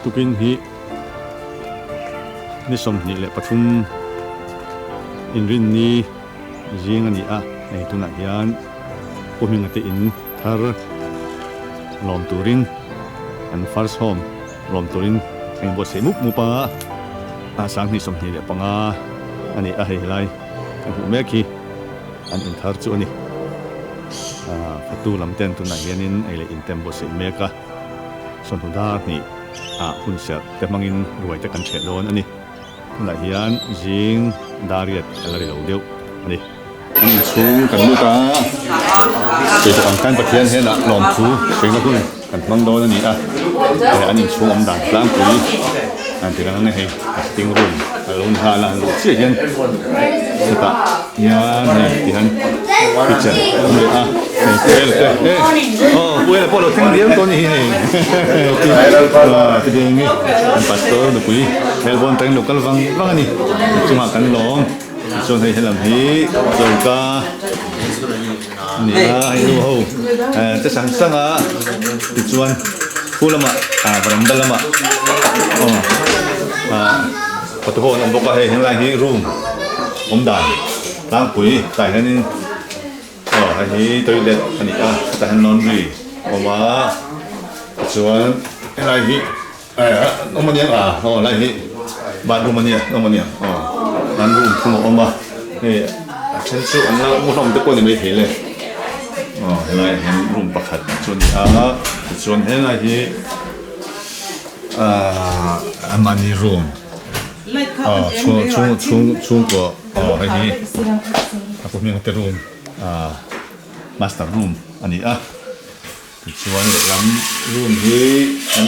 Tukin hi ni 23 inrinni zing a ni a, hei tunah hian Pu Hminga te in thar lawm turin an first home lawm turin a inbuatsaih mup mup a, a 2025 a ni a, hei helai kan hmuh mek hi an in thar chu a ni. Fatu lam ten tunah hianin ei leh in te an buatsaih mek a. Sawhnu dar hnih ah hun serh te hmangin ruai te kan chheh dawn a ni. Tunah hian zing dariat a la ri lo deuh a ni. An inchhung kan lut a, keipawh ang khan Pathian hnenah lawmthu hreina hun kan hmang dawn a ni a. Hei an inchhung awm dan tlangpui an ti rang ang e hei a sitting room a lo ni nghal a, an luh chiah hian chutah hian hei tihian kitchen a awm leh a hei puela te eh aw puela pawh a lo thleng diam tawh a ni hi hei chutiang hi kan pastor nupui Melbourne atangin lo kal vang vang a ni a chungah kan lawm tichuan hei helam hi choka a ni a hei nu ho eh che sang sang a tichuan khu lamah ah varanda lamah aw ah. Photo ho an awm bawk a hei henglai hi room awm dan tlangpui tlai hianin aw hei hi toilet a ni a hetah hian laundry a awm a tichuan helai hi eh awm aniang a aw helai hi bathroom ania awm aniang aw an room thum a awm a hei a then chu an la mu hlawm te pawh a ni maithei le aw helai ah hian room pakhat chu a ni a tichuan helai hi. Ahh mahni room aw chhung chhung chhung chhungkaw aw hei hi a pu hming te room ahh master room a ni a tichuan lehlam room hi an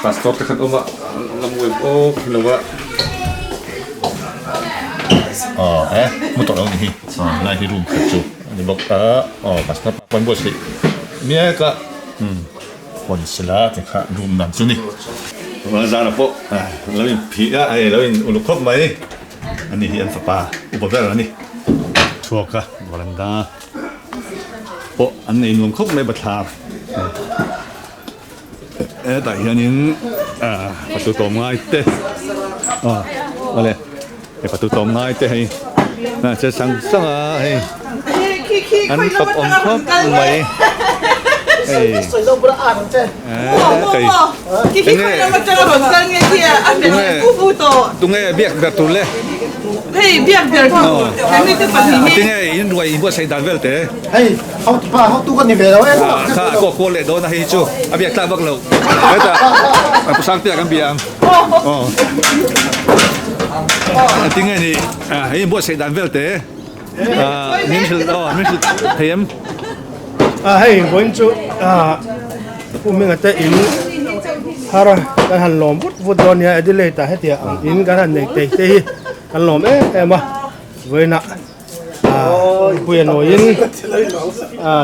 pastor te khan awm a la mu em aw ka hrelo a aw he mu tawh lo a ni hi aw helai hi room khat chu a ni bawk a aw pastor pa pawh an buatsaih mek a umm. Hawn sela ti kha room dan chu ni. Tuna zara pawh lo in phih a, hei lo in uluk khawp mai. Ani hi an fapa upa ber a ni. Chhuak a veranda pawh an nei nuam khawp mai bathlar. Hetah hianin fatu tawm ngai te aw awle he fatu tawm ngai te hei che sang sang a hei. An fak awm khawp mai hei tunge biak ber tur le tinge in ruai in buatsaih dan vel te kha a kuak kual leh dawn a hei hi chu a biak tlak vak lo hetah pu Sangtea kan bia ang tinge ni hei in buatsaih dan vel te. Min hrilh aw min hrilh thei em? A hei vawiin chu Pu Hminga te in thar kan han lawm vut vut dawn nia Adelaide ah hetiang ang in kan han nei thei te hi kan lawm em em a vawiinah Puia nawiin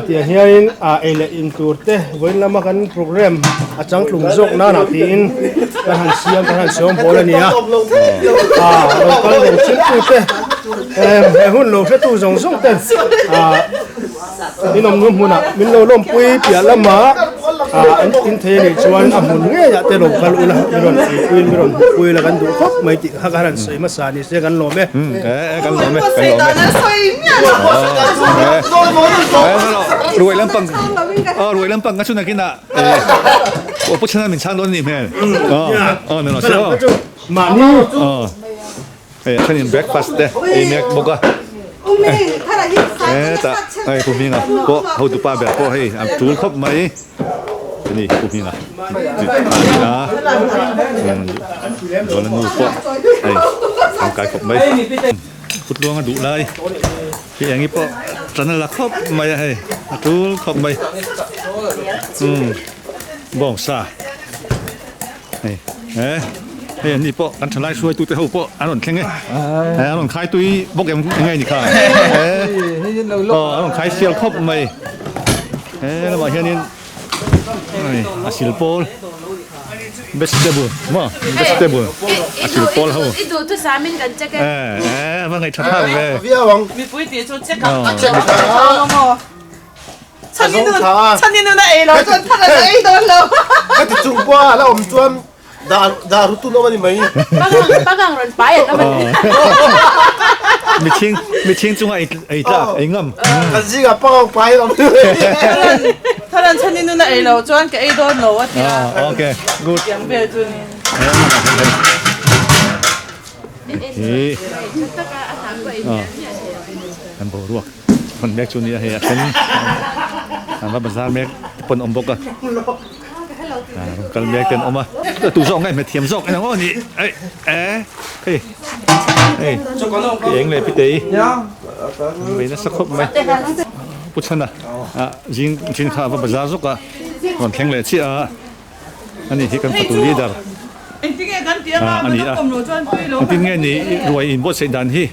tiang hianin ei leh in tur te vawiin lama kan programme a changtlung zawk nana tiin kan han siam kan han sawm bawl a ni a lo kal lo thiltu te He hun lo hretu zawng zawng ten in awmna hmunah min lo lawmpui piah lamah an in thei anih chuan a hmun ngeiah te lo kal ula mi rawn eipui mi rawn hmuhpui la kan duh khawp mai tih kha kan han sawi hmasa ni se kan lawm e. Kan lawm e, kan lawm e. Ruai lampang, ruai lampang ka chu nakinah pu chhana min chhang dawn a nih hmel. Aw, ni lo se aw. Mahni. Hei a thenin breakfast te ei mek bawk a hetah hei Pu Hminga pawh hotu pa ber pawh hei a tul khawp mai a ni Pu Hminga tih a ni a Zawna nu pawh hei an kai khawp mai Putluanga duh lai hi eng hi pawh tan a la khawp mai a hei a tul khawp mai umm bawngsa. Hei he hei an ni pawh kan thalai hruaitu te ho pawh an rawn thleng e he an rawn khai tui bawk em nge ni kha he aw an rawn khai sial khawp mai he lamah hianin hei a sil pawl vegetable maw vegetable a sil pawl ho e e a va ngaih tha thlak ve Chhanin nun a ei lo chuan thar a la ei dawn lo. Heti chung pawh a la awm chuan Dar dar tu nawm a ni mai. Pangang pangang rawn pai an awm a ni. Mithiang mithiang chunga ei ei tlak ei ngam. Kan zingah pangang pai an awm. Tharan chhan in nuna ei lo chuan ka ei dawn lo a tia. Okay good. Tiang vel chu ni. Hi. Kan boruak hman mek chu nia hei a then an va bazar mek te pawn awm bawk a rawn kal mek te an awm a tu zawk nge hmethiam zawk en ang aw ni ei e hei hei pi eng leh pi tei an vei nasa khawp mai pu chhana ah zing thin kha a va bazar zawk a rawn thleng leh chiah a. Ani hi kan fatu leader a ni a, engtin nge ni ruai inbuatsaih dan hi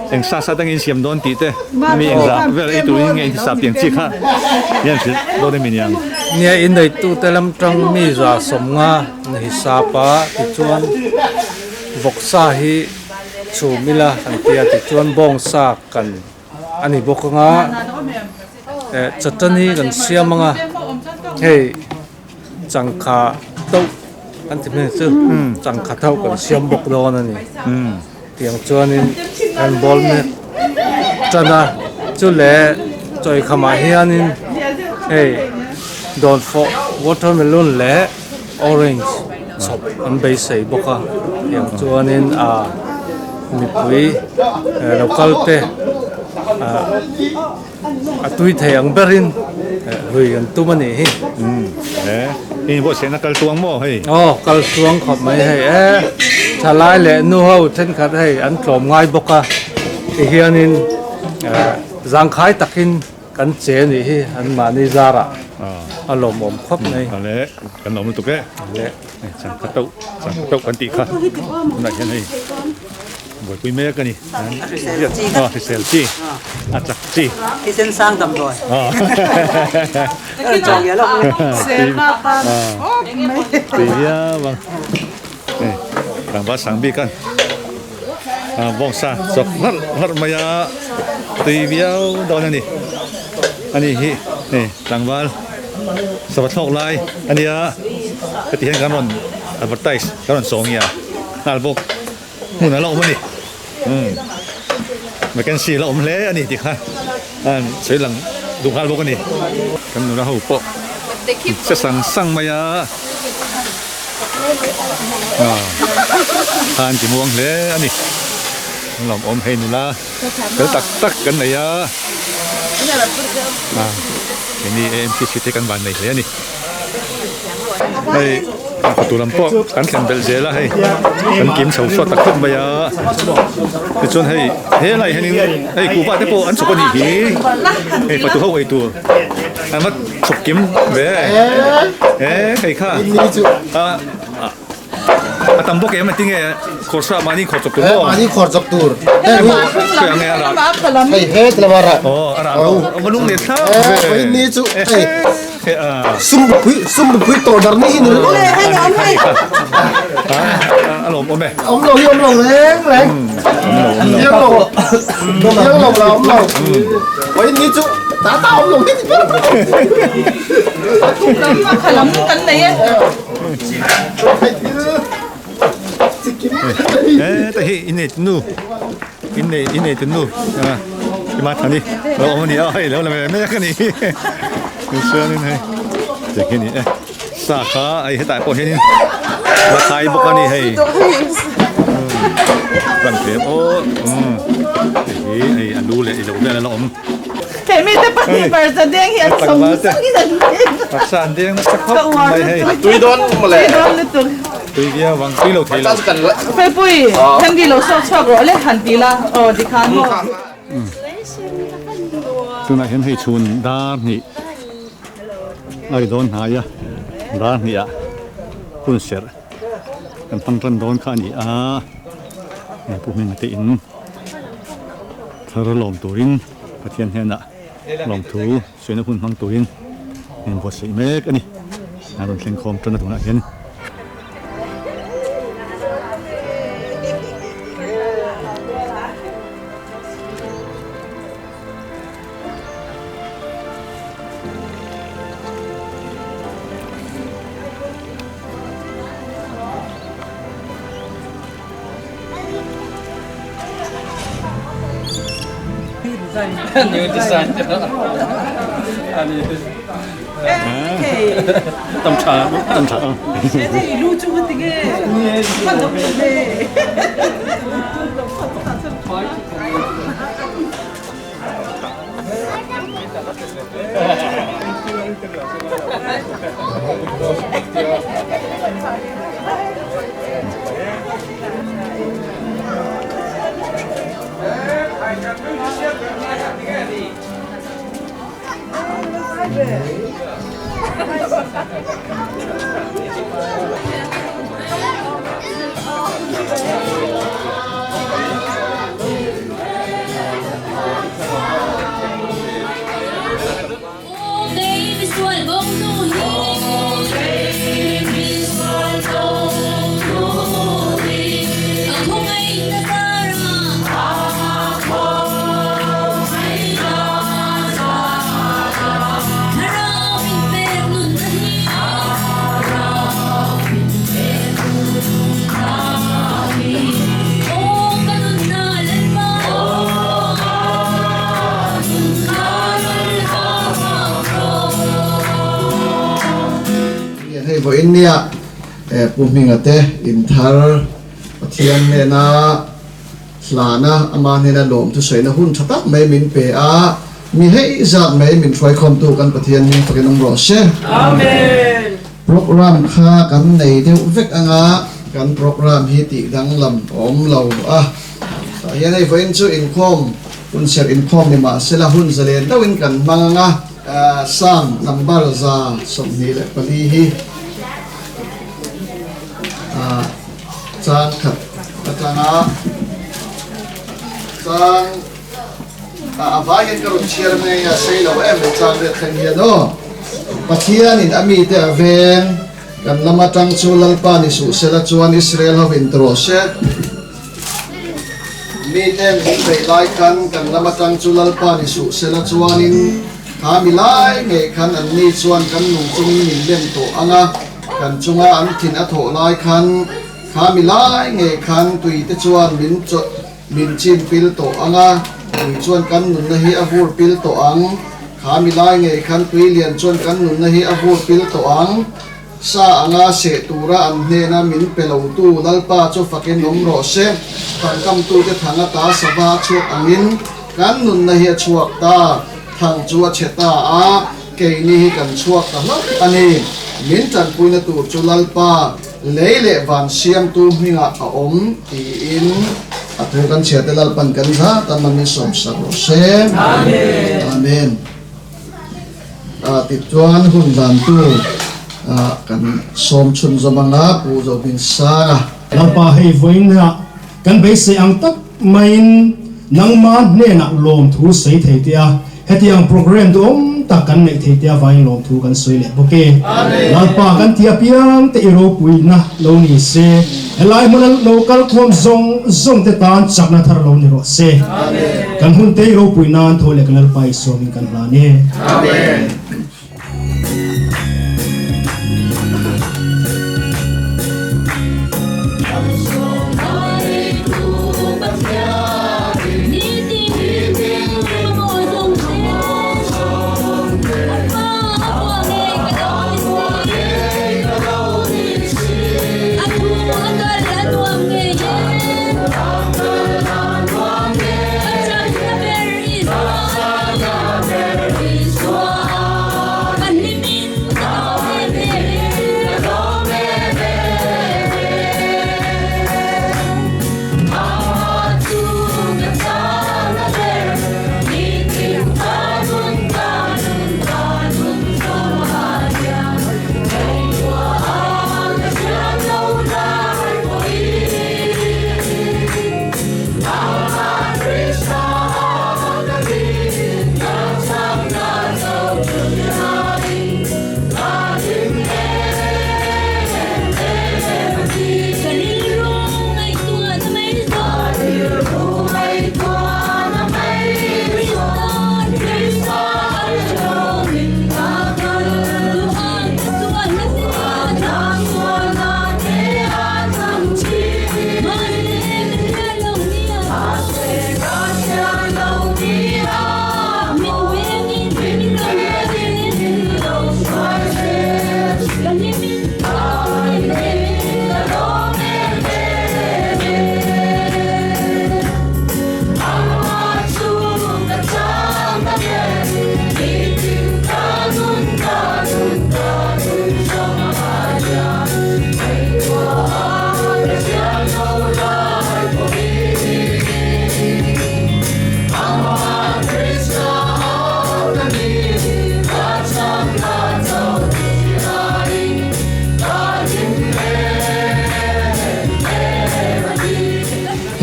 eng sa sa dangin siam dawn tih te mi engzah vel ei turin nge intisap tih ang chi kha hian hrilh dawn em iniang. Nia inneitute lam tang mi za sawmnga na hisap a tichuan vawksa hi chhum ila kan ti a tichuan bawngsa kan a ni bawk anga eh chutney kan siam anga hei changkha tauh kan ti hmel chu changkha tauh kan siam bawk dawn a ni tiang chuanin kan bawl mek tan a chu leh chawi khamah hianin hei dawnfawh watermelon leh orange chhawp an beisei bawk a tiang chuanin ah mipui lo kal te ah a tui thei ang berin hlui an tum a nih hi. Umm he in buatsaihna kal tuang maw hei? Aw kal tuang khawp mai hei e thalai leh nu ho thenkhat hei an tlawm ngai bawk a tihianin eh zangkhai takin Kan che nih hi an mahni zarah a lawmawm khawp mai. Ale kan lawm lutuk e. Ale. Changkha tauh changkha tauh kan tih kha tunah hian hei buaipui mek a ni. A hrisel chi a chak chi. Thisen sang damdawi. Tui viau ang. Hei tlangval sang bik a bawngsa chawk hlarh hlarh mai a tui viau dawn a ni ani hi hei tlangval sava thlawk lai a nia heti hian kan rawn advertise kan rawn sawng nia nghal bawk hmun a la awm a ni umm vacancy a la awm hle a ni tih kha a sawi lang duh nghal bawk a ni kan nula ho pawh che sang sang mai a. Khan ti muang hle a ni. An lawm awm hei nula fel tak tak kan nei a. Keini AMCC te kan van nei hle a ni. Hei fatu lam pawh kan thlen belh zel a hei kan kim chho suat tak khawp mai a. Tichuan hei helai hianin hei kuhva te pawh an chhawp a nih hi. Hei fatu ho ei tur. An va chhawp kim ve e hei kha a tam bawk em a tinge khawr sa mahni khawr chawp tur maw mahni khawr chawp tur hei ang e a rah hei he ti lama rah aw a rah lo a va lung leh thlap ve hei ni chu hei sum pui sum pui tawh dar ni hi ni a lawm awm e awm lo hi awm lo reng reng awm lo awm lo awm lo awm lo hei ni chu ta ta awm lo hi ti ber Khalam kan nei e. Eh, ta hi in nei nu. In nei in nei nu. Ah, i ma thani. Lo awm ani a, hei lo la me me ka ni. Ni chuan in hei. Te khi ni e. Sa kha ai hetah pawh hianin la khai bawk a ni hei. Kan tlem aw. Hei hi hei a lu leh i lo vel a la awm. Hei mi te pahnih parsa deng hi an sawm sawngin an deng. Parsa an deng nasa khawp mai hei. Tui dawn mawle. Tui dawn lutuk. Tui viau vang tui lo thei lo. Feipui, Henry lo sawk chhuak rawh le han ti la. Aw tikhan maw. Tunah hian hei chhun dar hnih a ri dawn hnai a, dar hnih ah hun serh kan hmang tan dawn kha a ni a, pu hming te in thar lawm turin Pathian hnenah lawmthu suihna hun hmang turin in buatsaih mek a ni, a rawn thleng khawm tan a tunah hian. New design Tam tha tam tha. Hei vawiin nia Pu Hminga te in thar Pathian hnena hlana ama hnena lawm thusawiina hun tha tak mai min pe a, mi hei zat mai min hruaikhawmtu kan Pathian hming fakin awm rawh se. Amen. Program kha kan nei deuh vek anga kan program hi tih danglam a awm lo a, tah hian hei vawiin chu inkhawm hun serh inkhawm ni mahsela hun zalen deuhin kan hmang anga. Psalm number 124 hi chang khat atanga chang a vai hian ka rawn chhiar mai a sei lo em mai chang riat thleng hian aw Pathianin a mite a veng kan lam atang chu Lalpa ni suh sela chuan Israel ho in tawh se Miten min beih lai khan kan lam atang chu Lalpa ni suh sela chuanin kha mi lai ngei khan anni chuan kan nung chungin min lem tawh ang a, kan chunga an thin a thawh lai khan kha mi lai ngei khan tui te chuan min min chim pil tawh ang a, tui chuan kan nunna hi a vur pil tawh ang, kha mi lai ngei khan tui lian chuan kan nunna hi a vur pil tawh ang. Sa anga seh tura an hnena min pe lotu Lalpa chu fakin awm rawh se. Thangkamtute thang ata sava a chhuak angin kan nunna hi a chhuak ta. Thang chu a chhe ta a, keini hi kan chhuak ta hlauh a ni. Min tanpuina tur chu Lalpa, lei leh van siamtu hmingah a awm tiin a thu kan chhiate Lalpan kan zat a hmangin sawmsak rawh se. Amen. Tichuan hun dantu kan sawm chhun zawm anga Pu Zohminsanga. Lalpa hei vawiinah kan beisei ang tak maiin nangma hnenah lawmthu sawi thei teh a, hetiang program duhawm tak kan neih thei teh avangin lawmthu kan sawi leh bawk e. Lalpa kan ti apiang te i ropuina lo ni se, helai hmuna lo kal khawm zawng zawng te tan chakna thar lo ni rawh se. Kan hun te i ropui nan tho leh ka Lalpa i sawmin kan hlan e. Amen.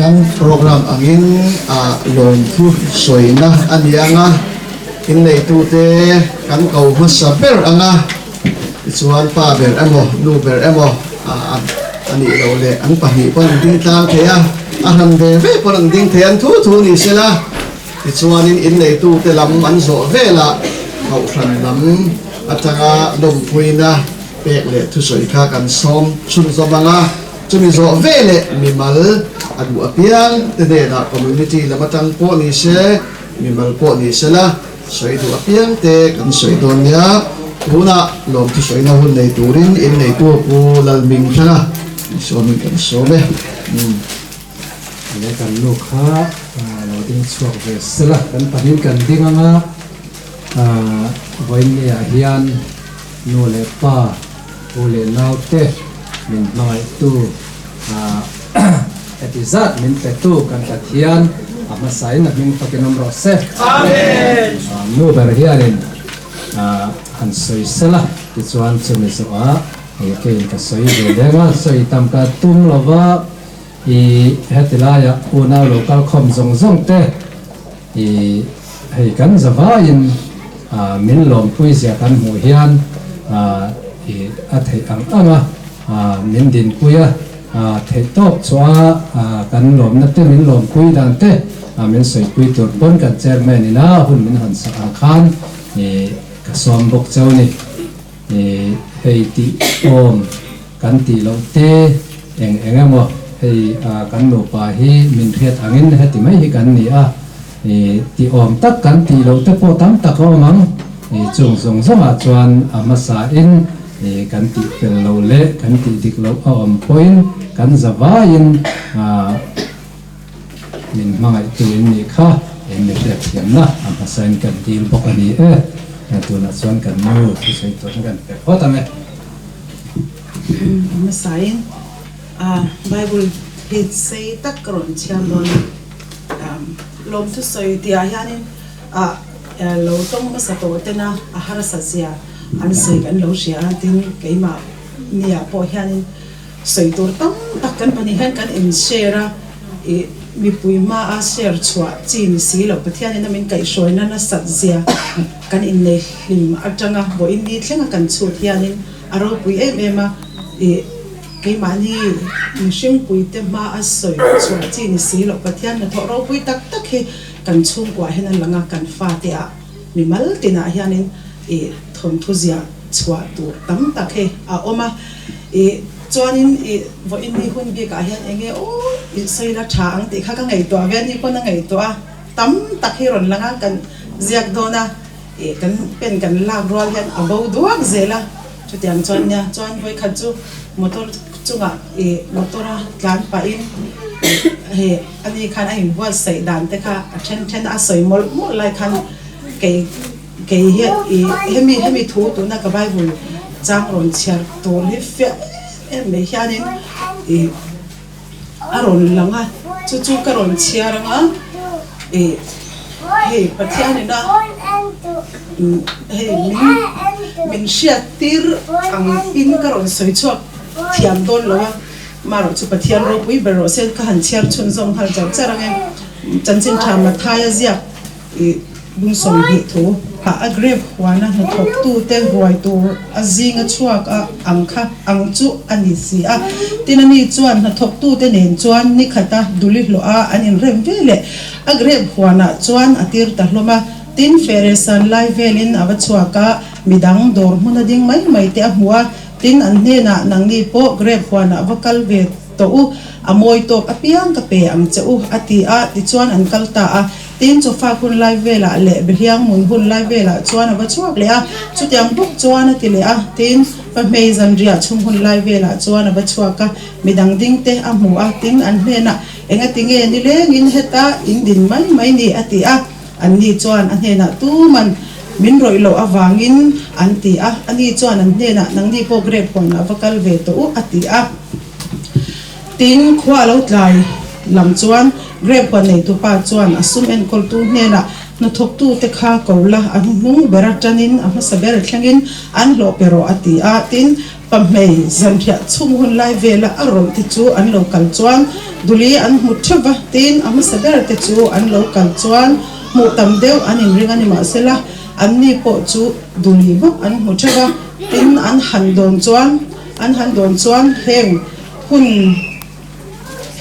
hian program angin lawmthu sawina a ni ang a, inneitute kan ko hmasa ber ang a, tichuan pa ber emaw nu ber emaw a nih loh leh an pahnih pawn an ding tlang thei a, a hran ve ve pawn an ding thei a, an thu thu ni sela, tichuanin inneitute lam an zawh velah kohhran lam atanga lawmpuina pek leh thusawi kha kan sawm chhunzawm ang a. Chumi zawh veleh mimal a duh apiang te hnenah community lam atang pawh ni se, mimal pawh ni se la, sawi duh apiang te kan sawi dawn nia. Tunah lawmthu sawina hun nei turin inneitu Pu Lalmingthanga sawmin kan sawm e. Le kan nu kha lo ding chhuak ve se la, kan pahnihin kan ding anga vawiinniah hian nu leh pa, U leh naute min hmangaihtu heti zat min petu kan Pathian a hmasain a hming fakin awm rawh se. Amen. Nu ber hianin han sawi sela tichuan chumi zawhah hei keiin ka sawi ve leng a, sawi tam ka tum lova i heti laiah unau lo kal khawm zawng zawng te i hei kan zavaiin min lawmpui zia kan hmuh hian i a theih ang ang a, min dinpui a, theih tawp chhuah a kan lawmna te min lawmpui dan te min sawipui tur pawn kan chairman in a hun min hawn sak ang khan i ka sawm bawk cheu ni. I hei tih awm kan tih loh te eng eng emaw hei kan nupa hi min hriat angin heti mai hi kan ni a, i tih awm tak kan tih loh te pawh tam tak a awm ang, i chung zawng zawngah chuan a hmasa in i kan tih fel loh leh kan tih dik loh a awm pawhin kan za vaiin Min hmangaihtu in nih kha eng mi hriatthiamna a hmasain kan dil bawk a ni e. Tunah chuan kan nu thusawi turin kan pe phawt ang e. A hmasain Bible hi sei tak ka rawn chhiar dawn a, lawm thusawi tihah hianin lo tawng hmasa tawh tena a harsa zia an sawi kan lo hria a, tin keimah niah pawh hianin Sawi tur tam tak kan pahnih hian kan in share a, ih mipui hma a share chhuah chi ni si lo, Pathianin a min kaihhruaina nasat zia kan innei hlim atanga vawiin ni thlenga kan chhut hianin a ropui em em a, ih keimahni mihringpui te hma a sawi chhuah chi ni si lo, Pathian hnathawh ropui tak tak hi kan chhungkuah hian a lang a, kan fate ah mimal tinah hianin ih thawnthu ziah chhuah tur tam tak hi a awm a, ih chuanin ih vawiin ni hun bikah hian eng nge aw ih sawi la tha ang tih kha ka ngaihtuah ve a ni pawn a ngaihtuah a, tam tak hi rawn lang a kan ziak dawn a, ih kan pen kan lak rual hian a bo duak zel a, chutiang chuan nia chuan vawikhat chu motor chungah ih motor a tlan pahin ih hei ani khan a inbuatsaih dan te kha a then then a sawi mawlh mawlh lai khan kei. Kei hi i hemi hemi thu tuna ka Bible chang rawn chhiar tur hi fiah em em mai hianin i a rawn lang a, chu chu ka rawn chhiar ang a, i hei Pathianina hei min min hriat tir ang in ka rawn sawi chhuak thiam dawn lo a, marawh chu Pathian ropui ber rawh se ka han chhiar chhunzawm nghal char char ang e, chanchin tha Mathaia ziak. I bung 20 thu ah a grape huana hnathawktute ruai tur a zinga chhuak a ang kha ang chu a ni si a. Tin ani chuan hnathawktute nen chuan ni khata duli hlawh a an inrem ve leh a grape huanah chuan a tir ta hlawm a. Tin Feresan lai velin a va chhuak a, midang dawr hmuna ding mai mai te a hmu a. Tin an hnenah nangni pawh grape huanah va kal ve tawh u, a mawi tawk apiang ka pe ang che u a ti a, tichuan an kal ta a. Tin, chawfak hun lai velah leh Behliang mun hun lai velah chuan a va chhuak leh a, chutiang bawk chuan a ti leh a. Tin, Pahmei zanriah chhung hun lai velah chuan a va chhuak a, midang ding te a hmu a, tin, an hnenah, Engati nge nilengin heta in din mai mai ni? a ti a. Anni chuan a hnenah, Tuman min rawih loh avangin an ti a. Ani chuan an hnenah, Nangni pawh grape huanah va kal ve tawh u, a ti a. Tin, khua a lo tlai lam chuan grape huan neitupa chuan a sum enkawltu hnenah hnathawktute kha ko la, a hnuhnung ber atanin a hmasa ber thlengin an hlawh pe rawh a ti a. Tin, Pahmei zanriah chhung hun lai vela a rawlh te chu an lo kal chuan duli an hmu theuh va, tin a hmasa ber te chu an lo kal chuan hmuh tam deuh an inring a ni mahsela anni pawh chu duli bawk an hmu theuh va, tin an han dawn chuan an han dawn chuan heng hun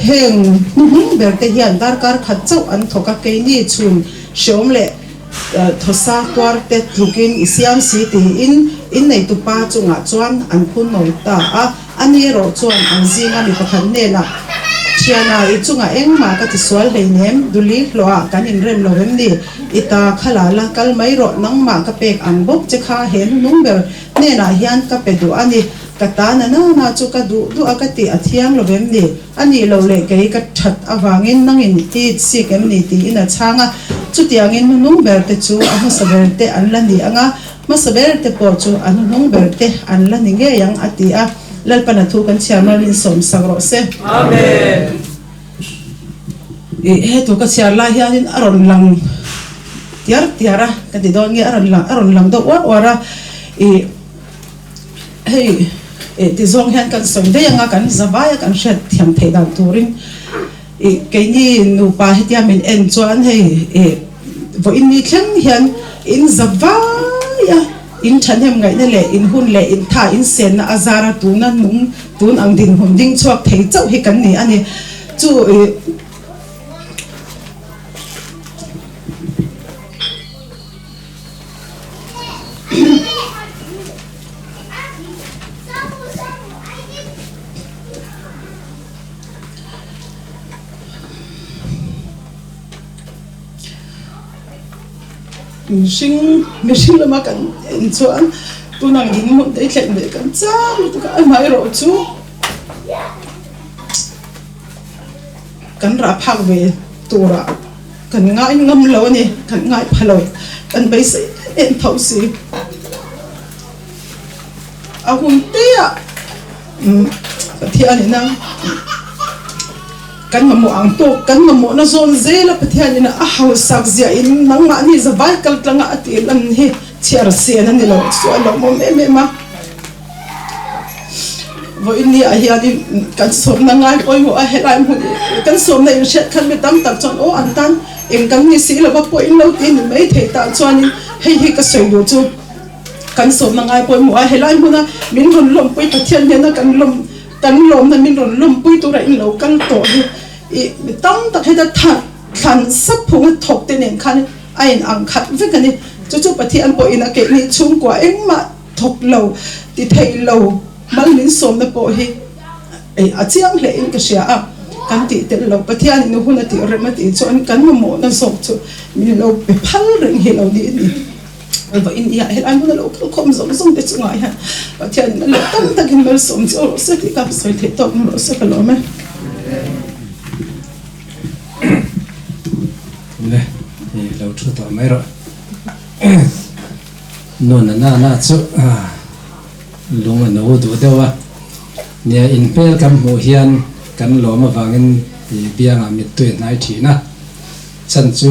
heng hnuhnung ber te hian darkar khat chauh an thawk a, keini chhun hreawm leh Thawsa tuar te tlukin i siam si tiin inneitupa chungah chuan an phun nawi ta a. Ani erawh chuan an zinga mi pakhat hnenah, Thiana, i chungah engmah ka ti sual hleinem, Duli hlawhah kan inrem lo em ni? I ta kha la la, kal mai rawh, nangmah ka pek ang bawk che kha he hnuhnung ber hnenah hian ka pe duh a ni. Ka ta na nana chu ka duh duh a ka tih a thiang lo em ni? A nih loh leh kei ka that avangin nangin i sik em ni tiin a chhang a. Chutiangin hnuhnung ber te chu a hmasa ber te an la ni ang a, hmasa ber te pawh chu a hnuhnung ber te an la ni ngei ang a ti a. Lalpan a thu kan chhiar malin sawmsak rawh se. Amen. I he thu ka chhiar lai hianin a rawn lang tiar tiar a, ka ti dawn nge a rawn lang a rawn lang deuh uar uar a. I. Hei eh ti zawng hian kan sawi daih anga kan zavai a kan hriat thiam theih dan turin ih keini nupa hetia min en chuan hei eh vawiin ni thleng hian in zavai a in thahnem ngaihna leh in hun leh in tha in senna a zar a tuna nung tun ang dinhmun ding chhuak thei chauh hi kan ni a ni chu ih. Mihring mihring lama kan en chuan tunang in hmun te thlen ve kan chang lutuk a amaherawh chu kan rah phak ve turah. Kan ngai ngam lo a ni, kan ngai pha lo, kan beisei em em tho si. A hun te ah Pathian ina kan mamawh ang tawk, kan mamawhna zawn zel a Pathian ina a hausak ziah in nangmahni zavai kal tlang a a tih lan hi chhiar sen a ni lo chu a lawmawm em em a. Vawiin ni ah hianin kan sawmna ngai pawimawh a, helai hmun kan sawmna inhriat khan mi tam tak chuan aw an tan eng kan ni si lova pawh in lo ti ni mai thei tah chuanin hei hi ka sawi duh chu kan sawmna ngai pawimawh a, helai hmuna min rawn lawmpui Pathian hnena kan lawm kan lawmna min rawn lawmpui tura in lo kal tawh hi ih mi tam tak heta thlan sap phunga thawk te nen khan a in ang khat vek a ni, chu chu Pathian pawhin a keihni chhungkua engmah. Thawk lo, ti thei lo, mal min sawmna pawh hi a chiang hle in ka hria a, kan tih tel lo. Pathianin a hun a tih rem a tih chuan kan mamawhna zawk chu min lo pe phal reng hi lo ni a ni. Vawiin nia helai hmun a lo kal khawm zawng zawng te chungah hian Pathianin a let tam takin malsawm chu rawh se tih ka sawi theih tawk rawh se ka lawm e. Le, i lo thu tawh mai rawh. Nuna na na chu lung a no duh deuh a, nia inhmel kan hmuh hian kan lawm avangin i biangah mittui a hnai thin a, chhan chu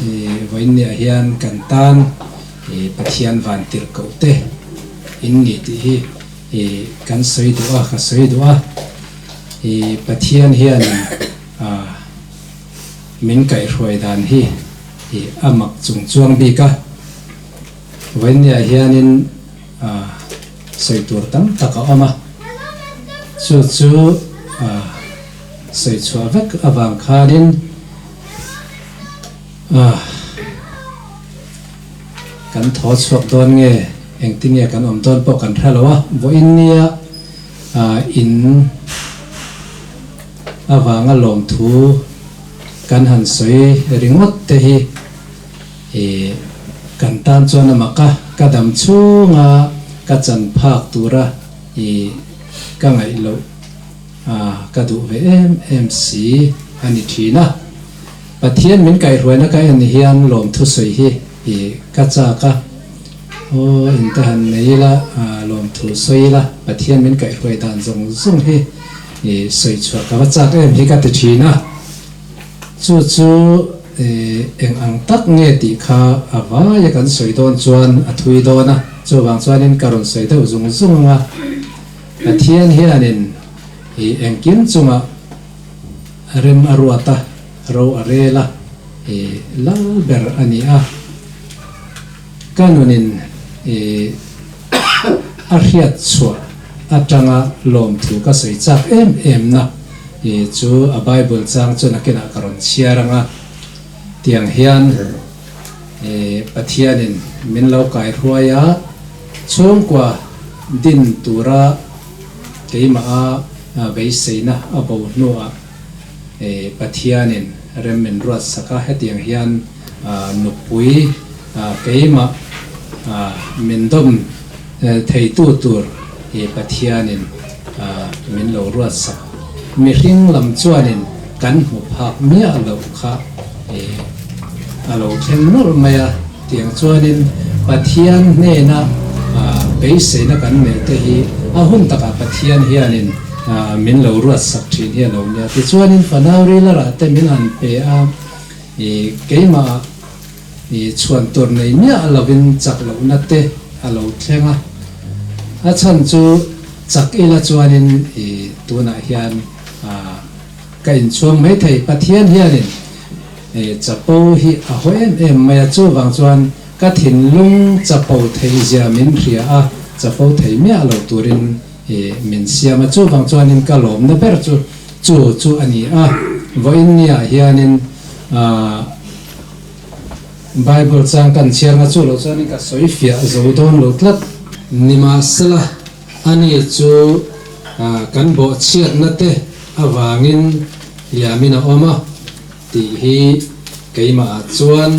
i vawiinniah hian kan tan i Pathian van tirhkoh te in ni tih hi i kan sawi duh a, ka sawi duh a, i Pathian hian a min kaihhruai dan hi. I a mak chung chuang bik a, vawiinniah hianin sawi tur tam tak a awm a, chu chu sawi chhuah vek avang khanin kan thaw chhuak dawn nge engtinge kan awm dawn pawh kan hre lo a, vawiinnia in avanga lawmthu Kan han sawi ringawt te hi i kan tan chuan a mak a, ka dam chhunga ka chan phak tura i ka ngaih loh a ka duh ve em em si a ni thin a. Pathian min kaihhruaina ka en hian lawmthu sawi hi i ka chak a, aw inte han nei ila lawmthu sawi ila Pathian min kaihhruai dan zawng zawng hi I sawi chhuah ka va chak em hi ka ti thin a, chu chu eng ang tak nge tih kha a vaia kan sawi dawn chuan a thui dawn a, chuvang chuanin ka rawn sawi deuh zung zung ang a. Pathian hianin i engkim chunga rem a ruat a, ro a rel a, i lal ber a ni a. Ka nunin i a hriat chhuah atanga lawmthu ka sawi chak em em na i chu a Bible chang chu nakinah ka rawn chhiar ang a, tiang hian i Pathianin min lo kaihruai a, chhungkua din tura keimah a beiseina a bo hnuah i Pathianin rem min ruat sak a, hetiang hian Nupui keimah min dawm theitu tur hi Pathianin min lo ruatsak. Mihring lam chuanin kan hmu phak miah loh kha a lo thleng nawlh mai a, tiang chuanin Pathian hnena beiseina kan neih te hi a hun takah Pathian hianin min lo ruatsak thin hi a lo nia. Tichuanin fanau rila rah te min han pe a. I keimah i chhuan tur nei miah lovin chak lohna te a lo thleng a, a chhan chu chak ila chuanin i tunah hian ka inchhuang mai thei. Pathian hianin i chapo hi a haw em em mai a, chuvang chuan ka thinlung chapo theihzia min hria a, chapo thei miah lo turin i min siam a, chuvang chuanin ka lawmna ber chu Chu chu a ni a, vawiin niah hianin aah Bible chang kan chhiar nga chu lo chuanin ka sawi fiah zo dawn lo tlat. Nimahsela, ani chu aah kan bawhchhiatna te avangin hliamin a awm a tih hi keimahah chuan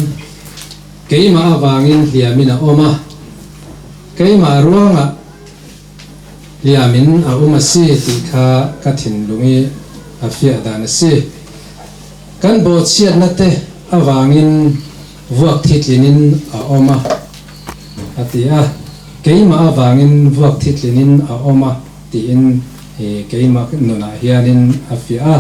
keimah avangin hliamin a awm a, keimah ruangah Hliamin a um a si tih kha ka thinlung i a fiah dan a si. Kan bawhchhiatna te avangin vuak thitlinin a awm a, a ti a. Keimah avangin vuak thitlinin a awm a tiin keimah nunah hianin a fiah a.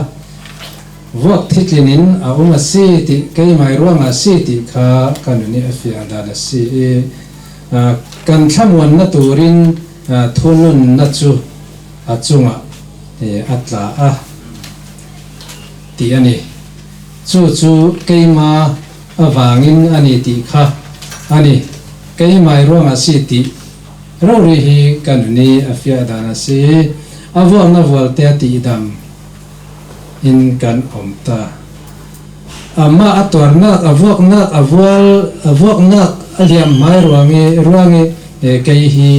Vuak thitlinin a um a si tih keimah i ruangah a si tih kha ka nun i a fiah dan a si i. Kan thlamuanna turin thununna chu a chungah a tla a tih a ni. Chu chu keima avangin a ni tih kha a ni. Keimai ruangah si tih rori hi ka nuni a fiah dan a si. A vuakna vualte a tihdam in kan awm ta. Amah a tuarnak, a vuaknak, a vual, a vuaknak a liam hmai ruangi, ruangi kei hi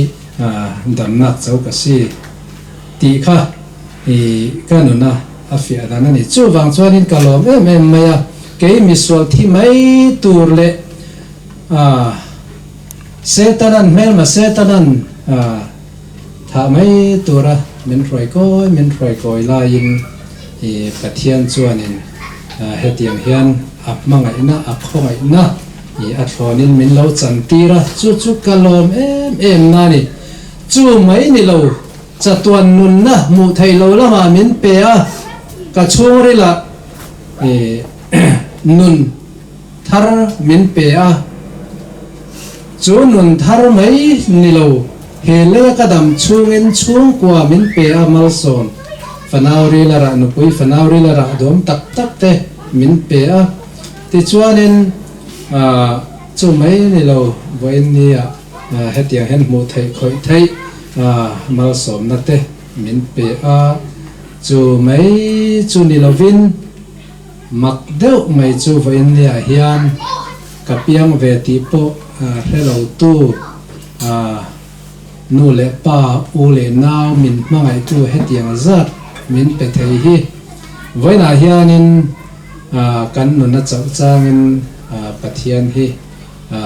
damnak cho ka si tih kha i ka nuna a fiah dan a ni. Chuvang chuanin ka lawm em em mai a, kei misual thi mai tur leh Setanan, hmelma Setanan thah mai tura min hruai kawi, min hruai kawi laiin i Pathian chuanin hetiang hian a hmangaihna, a khawngaihna i a thlawnin min lo chantir a, chu chu ka lawm em em na ni. Chu mai ni lo, chatuan nunna hmuh theih lo lamah min pe a, ka chhungrilah i nun thar min pe a, chu nun thar mai ni lo, he leia ka dam chhungin chhungkua min pe a malsawm fanau rila rah nupui fanau rila rah dawm tak tak te min pe a, tichuanin aah chu mai ni lo vawiin nia hetiang hian hmuh theih khawih theih malsawmna te min pe a, chu mai chu ni lovin. Mak deuh mai chu vawiin niah hian ka piang ve tih pawh hre lo tu nu leh pa, u leh nau min hmangaihtu hetiang zat min pe thei hi vawiinah hianin kan nuna chauh changin Pathian hi a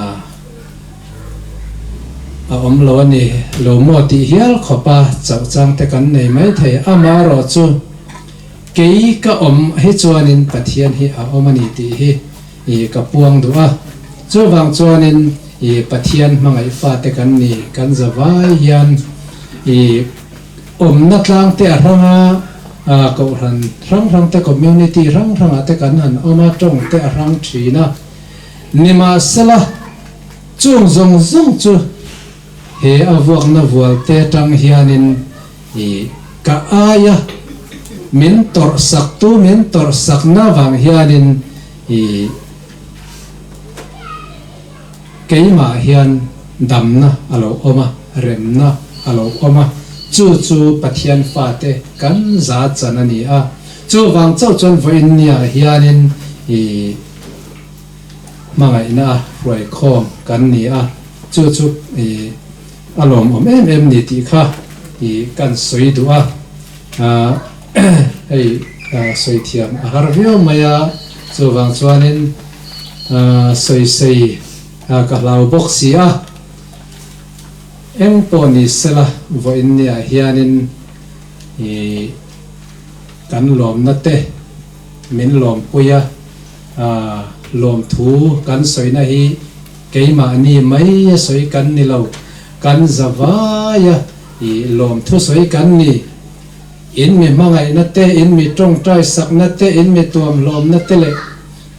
awm lo a ni lo maw tih hial khawpa chauh chang te kan nei mai thei. Amaherawhchu. Kei ka awm hi chuanin Pathian hi a awm a ni tih hi i ka puang duh a. Chuvang chuanin i Pathian hmangaih fate kan ni, kan za vai hian i awmna tlang te a hrang a, kohhran hrang hrang te, community hrang hrangah te kan han awm a, tawng te a hrang thin a. Nimahsela, chung zawng zawng chu he a vuakna vualte atang hianin. I ka aia min tawrh sak tu min tawrh sak na vang hianin i keimah hian damna a lo awm a, remna a lo awm a, chu chu Pathian fate kan za chan a ni a. Chuvang chauh chuan vawiin niah hianin i hmangaihna a hruaikhawm kan ni a, chu chu i A lawmawm em em ni tih kha i kan sawi duh a, hei sawi thiam a har viau mai a, chuvang chuanin sawi sei ka hlau bawk si a, eng pawh ni sela vawiin niah hianin i kan lawmna te min lawmpui a, lawmthu kan sawina hi Keimahni mai a sawi kan ni lo, kan za vai a, i lawmthu sawi kan ni. In mi hmangaihna te, in mi tawngtai sakna te, in mi tuamhlawmna te leh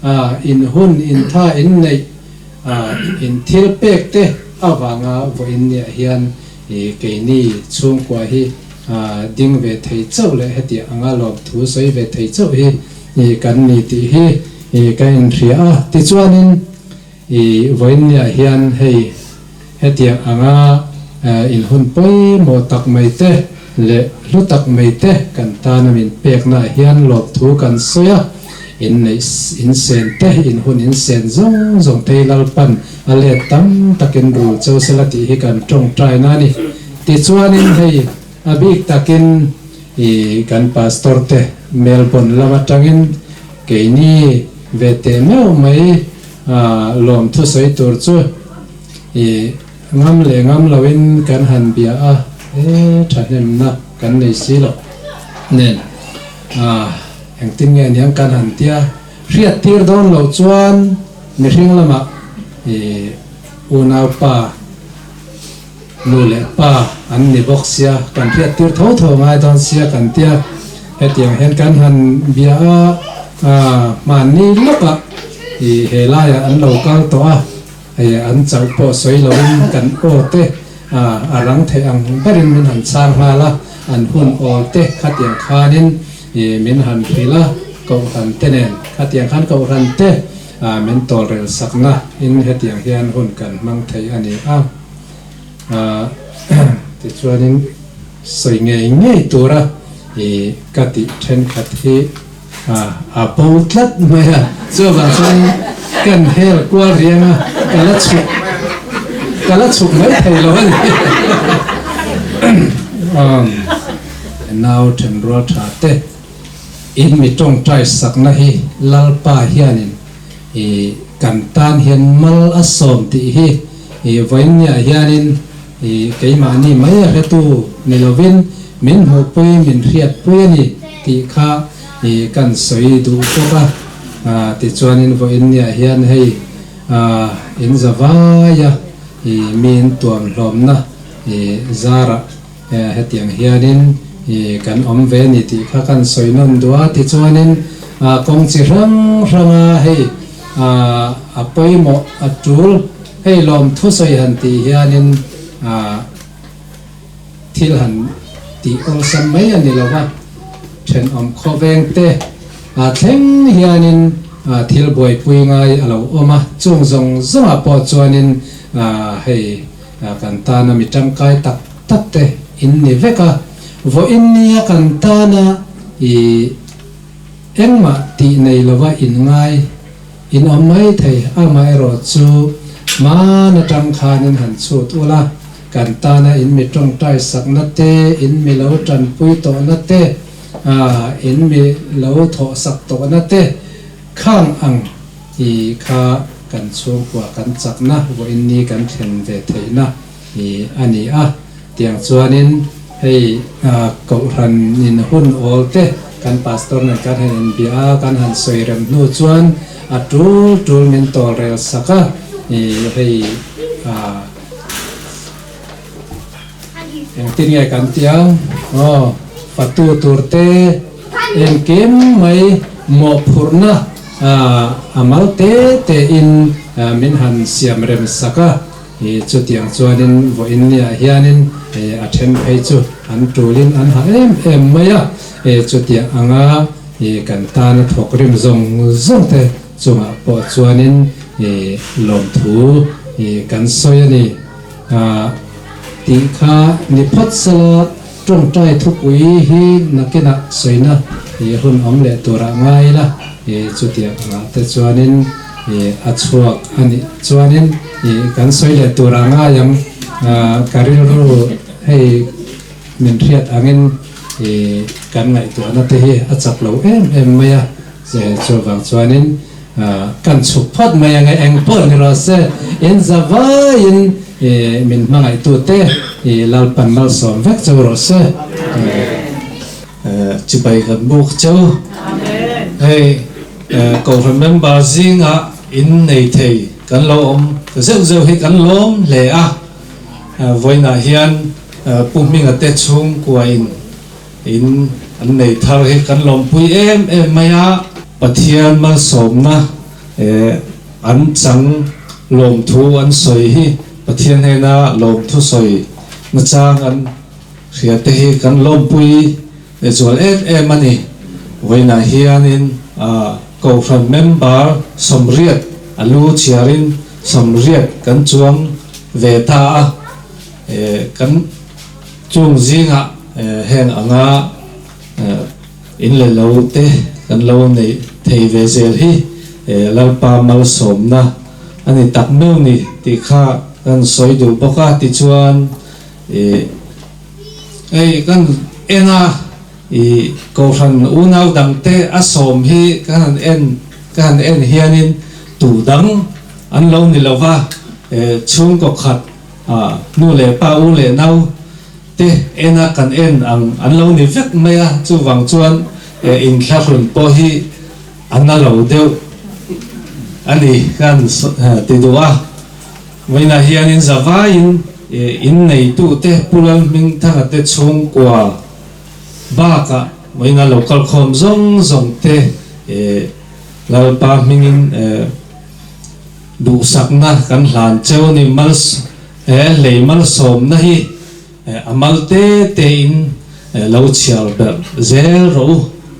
a in hun, in tha, in neih, a in thil pek te avanga vawiin niah hian i keini chhungkua hi a ding ve thei chauh leh hetiang anga lawmthu sawi ve thei chauh hi i kan ni tih hi i ka inhria a. Tichuanin. I vawiinniah hian hei hetiang anga inhun pawimawh tak mai te leh hlu tak mai te kan tana min peknaah hian lawmthu kan sawi a, inneih insen te, inhun insen zawng zawng te hi Lalpan a let tam takin rul cho sela tih hi kan tawngtaina a ni. Tichuanin hei a bik takin i kan Pastor te Melbourne lam atangin keini ve teh meuh mai lawm thusawi tur chu i ngam leh ngam loin kan han bia a, he thahnemna kan nei si lo nen engtin nge niang kan han tia hriat tir dawn loh chuan mihring lamah i unaupa nu leh pa an ni bawk sia kan hriat tir tho tho ngai dawn sia kan tia hetiang hian kan han bia a hmanni lawkah ih he laiah an lo kal tawh a hei an chauh pawh sawi loin kan aw te a rang theih ang berin min han chhang nghal a an hun awl te khatiang khanin ih min han hrilh a kohhran te nen khatiang khan kohhran te min tawlrel sakna in hetiang hian hun kan hmang thei a ni a. Tichuanin sawi ngei ngei tura i ka tih thenkhat hi a bo tlat mai a, chuvang chuan kan hel kual riang a, ka la chhuk ka la chhuk mai thei lo a ni. Nau thenrual tha te in mi tawngtai sakna hi Lalpa hianin I kan tan hian mal a sawm tih hi i vawiinniah hianin i keimahni mai a hretu ni lovin min hmuhpui min hriatpui a ni tih kha i kan sawi duh bawk a. Tichuanin vawiinniah hian hei in za vaia i miin tuamhlawmna i zarah Hetiang hianin kan awm ve ni tih kha kan sawi nawn duh a, tichuanin kawng chi hrang hranga hei a pawimawh a tul, hei lawmthu sawi han tih hianin thil han tih awlsam mai a ni lo va, thenawm khawveng te thleng hianin thil buaipui ngai a lo awm a, chung zawng zawngah pawh chuanin hei Kan tana mi tangkai tak tak te in ni vek a, vawiin nia kan tana i engmah tih nei lova in ngai in awm mai thei, amaherawh chu hman atang khanin han chhut ula, kan tana in mi tawngtai sakna te, in mi lo tanpui tawhna te, in mi lo thawhsak tawhna te khang ang. I kha kan chhungkua kan chakna vawiin ni kan thlen ve theihna i a ni a. Tiang chuanin hei Kohhran in hun awl te kan Pastor nen kan han inbia a, kan han sawi rem hnu chuan a tul tul min tawl rel sak a, i hei engtin nge kan tih ang aw fatu tur te engkim mai mawhphurhna a mal te te in min han siam rem sak a, chutiang chuanin vawiin niah hianin a then phei chu an tulin an ha em em mai a, chutiang anga kan tana thawk rim zawng zawng te chungah pawh chuanin lawmthu kan sawi a ni tih kha ni phawt sela tawngtai thupui hi nakinah sawina hun awm leh turah ngai ila, chutiang angah te chuanin a chhuak a nih chuanin kan sawi leh turah ngai ang. Ka rilru hei min hriat angin kan ngaihtuahna te hi a chak lo em em mai a, chuvang chuanin kan chhuk phawt mai ang e, eng pawh ni rawh se, in za vaiin min hmangaihtute Lalpan malsawm vek cheu rawh se. Chibai kan buk cheu. Hei Kohhran member zingah in nei thei kan lo awm zeuh zeuh hi kan lawm hle a. Vawiinah hian Pu Hminga te chhungkua in in an nei thar hi kan lawmpui em em mai a. Pathian malsawmna an chang lawmthu an sawi hi Pathian hnena lawmthu sawi nachang an hria te hi kan lawmpui zual em em a ni. Vawiinah hianin Kohhran member 80 a lu chhiarin 80 kan chuang ve ta a, kan chung zingah heng anga in le lo te kan lo neih thei ve zel hi Lalpa malsawmna a ni tak meuh ni tih kha kan sawi duh bawk a. Tichuan hei kan en a, i Kohhran unau dangte a sawm hi ka han en ka han en hianin tu dang an lo ni lova, chhungkaw khat nu leh pa u leh nau te ena kan en ang an lo ni vek mai a, chuvang chuan inthlahrun pawh hi a na lo deuh a ni ka han ti duh a. Vawiinah hianin zavaiin inneitute Pu Lalhmingthanga te chhungkua bakah vawiina lo kalkhawm zawng zawng te Lalpa hmingin duhsakna kan hlan cheu a ni. Mal he hlei malsawmna hi a mal te tein lo chhiar ber zel rawh u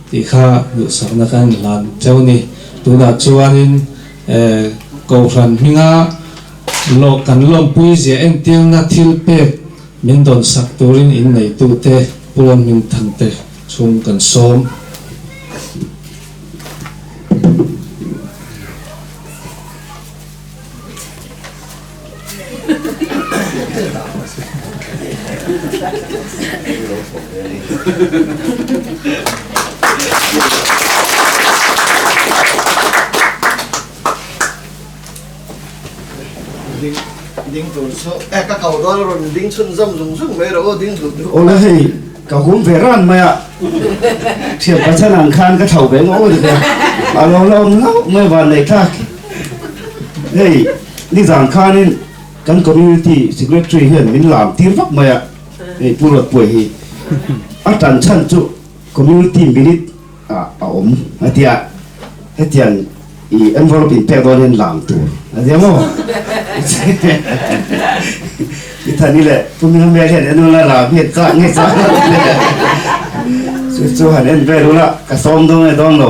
tih kha duhsakna kan hlan cheu a ni. Tunah chuanin Kohhran hminga lawh kan lawmpui zia entirna thil pek min dawn sak turin inneitute Pu Lalhmingthangte chhung kan sawm. Ding tur chu e ka kau dawn a rawn ding chhun zawm zung zung mai rawh aw ding dut dut. Awle hei ka hum ve ran mai a, thian pachan ang khan ka tho ve ngawh ngawt a, a lo la awm hlauh mai van nei thlak. Hei nizan khanin kan community secretary hian min lam tir vak mai a, hei Pu Ruatpuai hi a tan chhan chu community minute ah a awm a tia, hetiang i envelope in pek dawn hian lam tur a tia maw? I thani leh Pu Hmel hian en ula lam hi an chak nge chak lo chu chu han en vel ula ka sawm dawn nge dawn lo.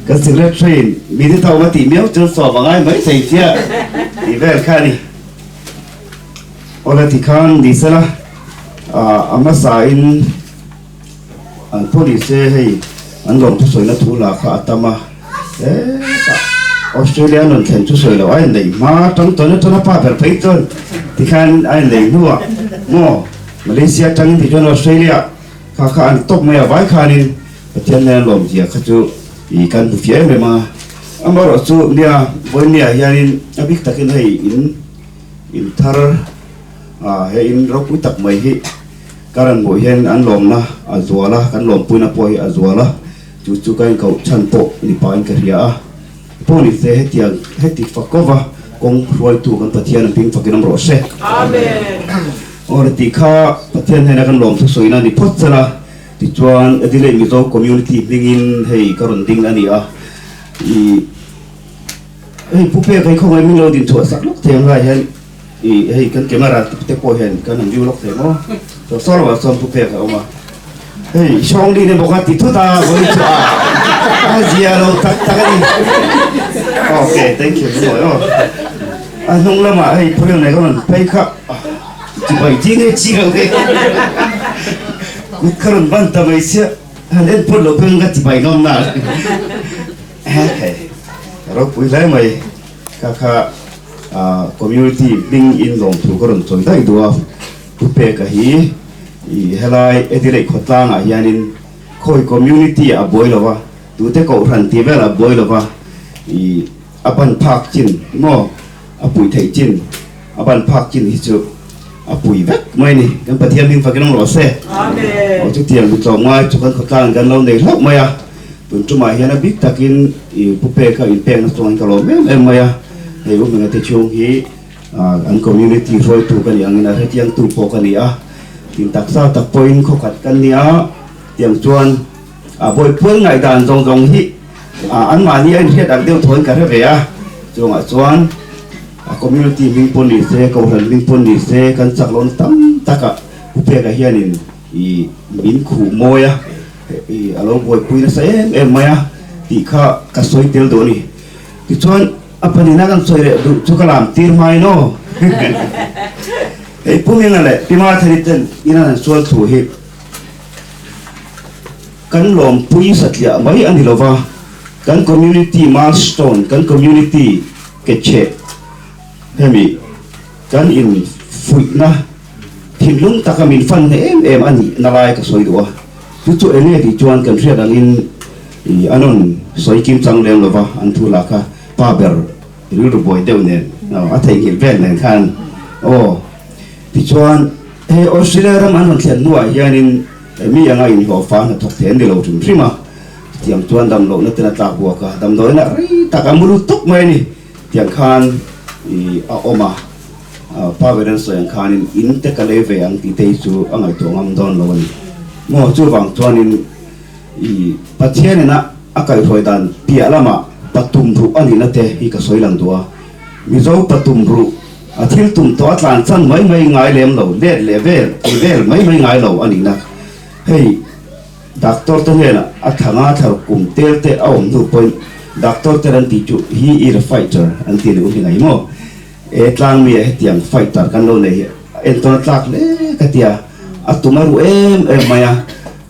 Kan secretary in mi te tho a tih miau chuan sawm a ngai mai thei chiah tih vel kha a ni. Awle tikhan ni sela a hmasa in an police te hei an lawm thusawina thu lah kha a tam a, hetah Australia an rawn thlen thusawi loh a inneih hma tang tawn atana pa ber phei chuan tikhan a inneih hnuah maw Malaysia atangin tichuan Australia kha kha an tawp mai a vai khanin Pathian nen lawm zia kha chu i kan hmu fiah em em a, amaherawh chu nia vawinia hianin a bik takin hei in in thar ah he in ropui tak mai hi ka rawn hmuh hian an lawmna a zual a, kan lawmpuina pawh hi a zual a, chu chu ka inkoh chhan pawh ni pahin ka hria a, pawh ni se hetiang heti fakova kawng hruaitu kan Pathian an hming fakin awm rawh se. Amen. Aw le tih kha Pathian hnena kan lawmthu sawina ni phawt chhan a. Tichuan, Adelaide Mizo Community hmingin hei ka rawn ding a ni a, i hei Pu Peka hi khawngaih min lo din chhuah sak lawk thei ang lai hian i hei kan camera te pawh hian kan han view lawk thei maw? So saw lamah chuan pu pek a awm a, hei Sawngli emaw kha ti thut a vawi chu a a zia lo tak tak a ni. Ok, thank you mawi aw. A hnung lamah hei phuril nei ka rawn phei kha chibai chi nge chi lo nge kut ka rawn ban ta mai sia han en phawt loh phei ka chibai ngam na. Hei ropui hle mai kha kha community hming in lawmthu ka rawn chawi daih duh a. Pu Peka hi i helai Adelaide khawtlangah hianin khawi community ah a buai lo va, tute kohhran tih velah a buai lo va, i a ban phak chin maw a pui theih chin a ban phak chin hi chu a pui vek mai ni. Kan Pathian hming fakin awm rawh se. Aw chutiang mi tlawmngai chu kan khawtlangin kan lo nei hlauh mai a, tun tumah hian a bik takin i Pu Peka inpekna chuangin ka lawm em em mai a, hei U Hmingate chhung hi An community hruaitu ka nih angin a hrechiangtu pawh ka ni a, tin taksa tak pawhin khawkhat kan ni a, tiang chuan a bawipual ngaihdan zawng zawng hi anmahni a inhriat ang deuh thawiin ka hre ve a, chungah chuan a community hming pawh ni se, kohhran hming pawh ni se kan chak lohna tam takah Pu Peka hianin i min khuh mawi a, i a lo buaipui nasa em em mai a tih kha ka sawi tel duh a ni. Tichuan a pahnihna kan sawi leh duh chu ka lam tir hmai no. Hei Pu Hminga leh Pi Mathari ten ina an sual thu hi kan lawmpui satliah mai a ni lo va, kan community milestone, kan community ke chheh hemi kan in fuihna thinlung taka min fan hne em em a nih na lai ka sawi duh a. Chu chu enge tih chuan kan hriat angin i an rawn sawi kim chang lem lova an thu lah kha pa ber rilru buai deuh nen a theihnghilh vel nen khan aw tichuan hei Australia ram an rawn thlen hnuah hianin mi anga inhlawhfa hnathawk thei an ni lo hrim hrim a tiang chuan damlohna ten a tlak buak a damdawiin ah rei tak a mu lut tawp mai a ni tiang khan i a awm a Pa ber an sawi ang khanin in te ka lei ve ang tih te hi chu a ngaihtuah ngam dawn lo a ni maw chuvang chuanin I Pathian ina a kaihhruai dan piah lamah patum ruh a nihna te hi ka sawi lang duh a. Mizo patum ruh a thil tum tawh a tlan chan mai mai ngai lem lo, let leh vel ti vel mai mai ngai lo a nihna. Hei doctor te hnenah a thanga thlar kum tel te a awm hnu pawhin doctor te an tih chu he is a fighter an ti ni u hi ngai maw? E tlang mi ah hetiang fighter kan lo nei hi entawn a tlak hle ka ti a, a tum a ruh em em mai a.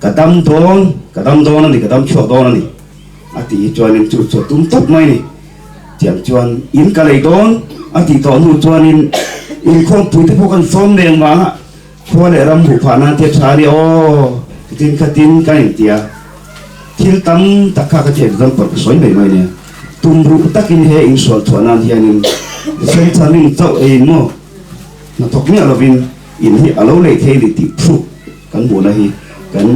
Ka dam dawn, ka dam dawn a ni, ka dam chhuak dawn a ni, a tih hi chuanin chu chu a tum tawp mai a ni. Tiang chuan in ka lei dawn a tih tawh hnu chuanin inkhawmpui te pawh kan sawm leng vang a, khua leh ram huh phah nan te a tha a ni aw, tin khatin kan inti a. Thil tam tak kha ka ti example ka sawi mai mai nia. Tum ruh takin he insual chhuah nan hianin Centralink chauh ei maw hnathawk miah lovin in hi a lo lei thei a ni tih proof Kan hmuhna hi kan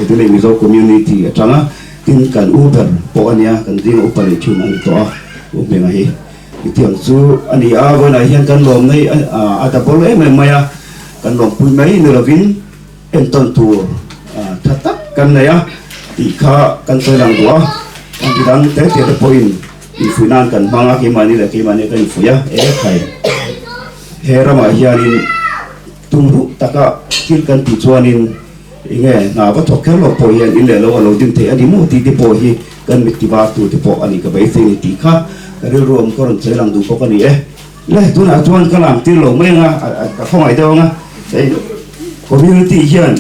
Adelaide Mizo Community atanga tin kan u ber pawh a nia, kan zinga upa leh thin a ni tawh a, U Hmenga hi. Hetiang chu a ni a, vawiinah hian kan lawmna hi a double em em mai a, kan lawmpui mai ni lovin entawn tur tha tak kan nei a tih kha kan sawi lang duh a, midang te te te pawhin infuih nan kan hmang a, keimahni leh keimahni kan infuih a, e khai he ramah hianin Tum ruh taka thil kan tih chuanin enge hna va thawk kher lo pawh hian in leh lo a lo din theih a ni maw tih te pawh hi kan mit tivar tu te pawh a ni ka beisei ni tih kha ka rilru awm ka rawn sawi lang duh bawk a ni e. Le tunah chuan ka lam tir lo mai anga ka khawngaih deuh anga hei community hian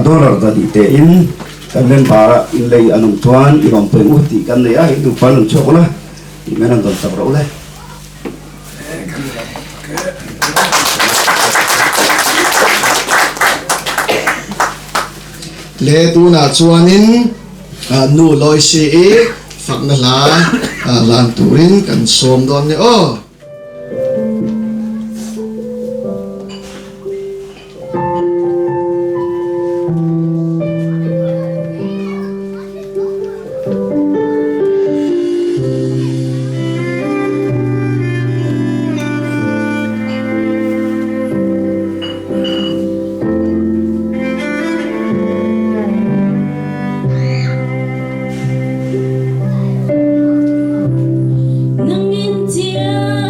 dollar zahnih te in kan member a in lei an awm chuan i rawn peng u tih kan nei a in duh pan rawn chhuak ula tih men an rawn chak rawh u le. Le tunah chuanin nu Loisi i fakna hla hlan turin kan sawm dawn nia aw. Nangin chiang.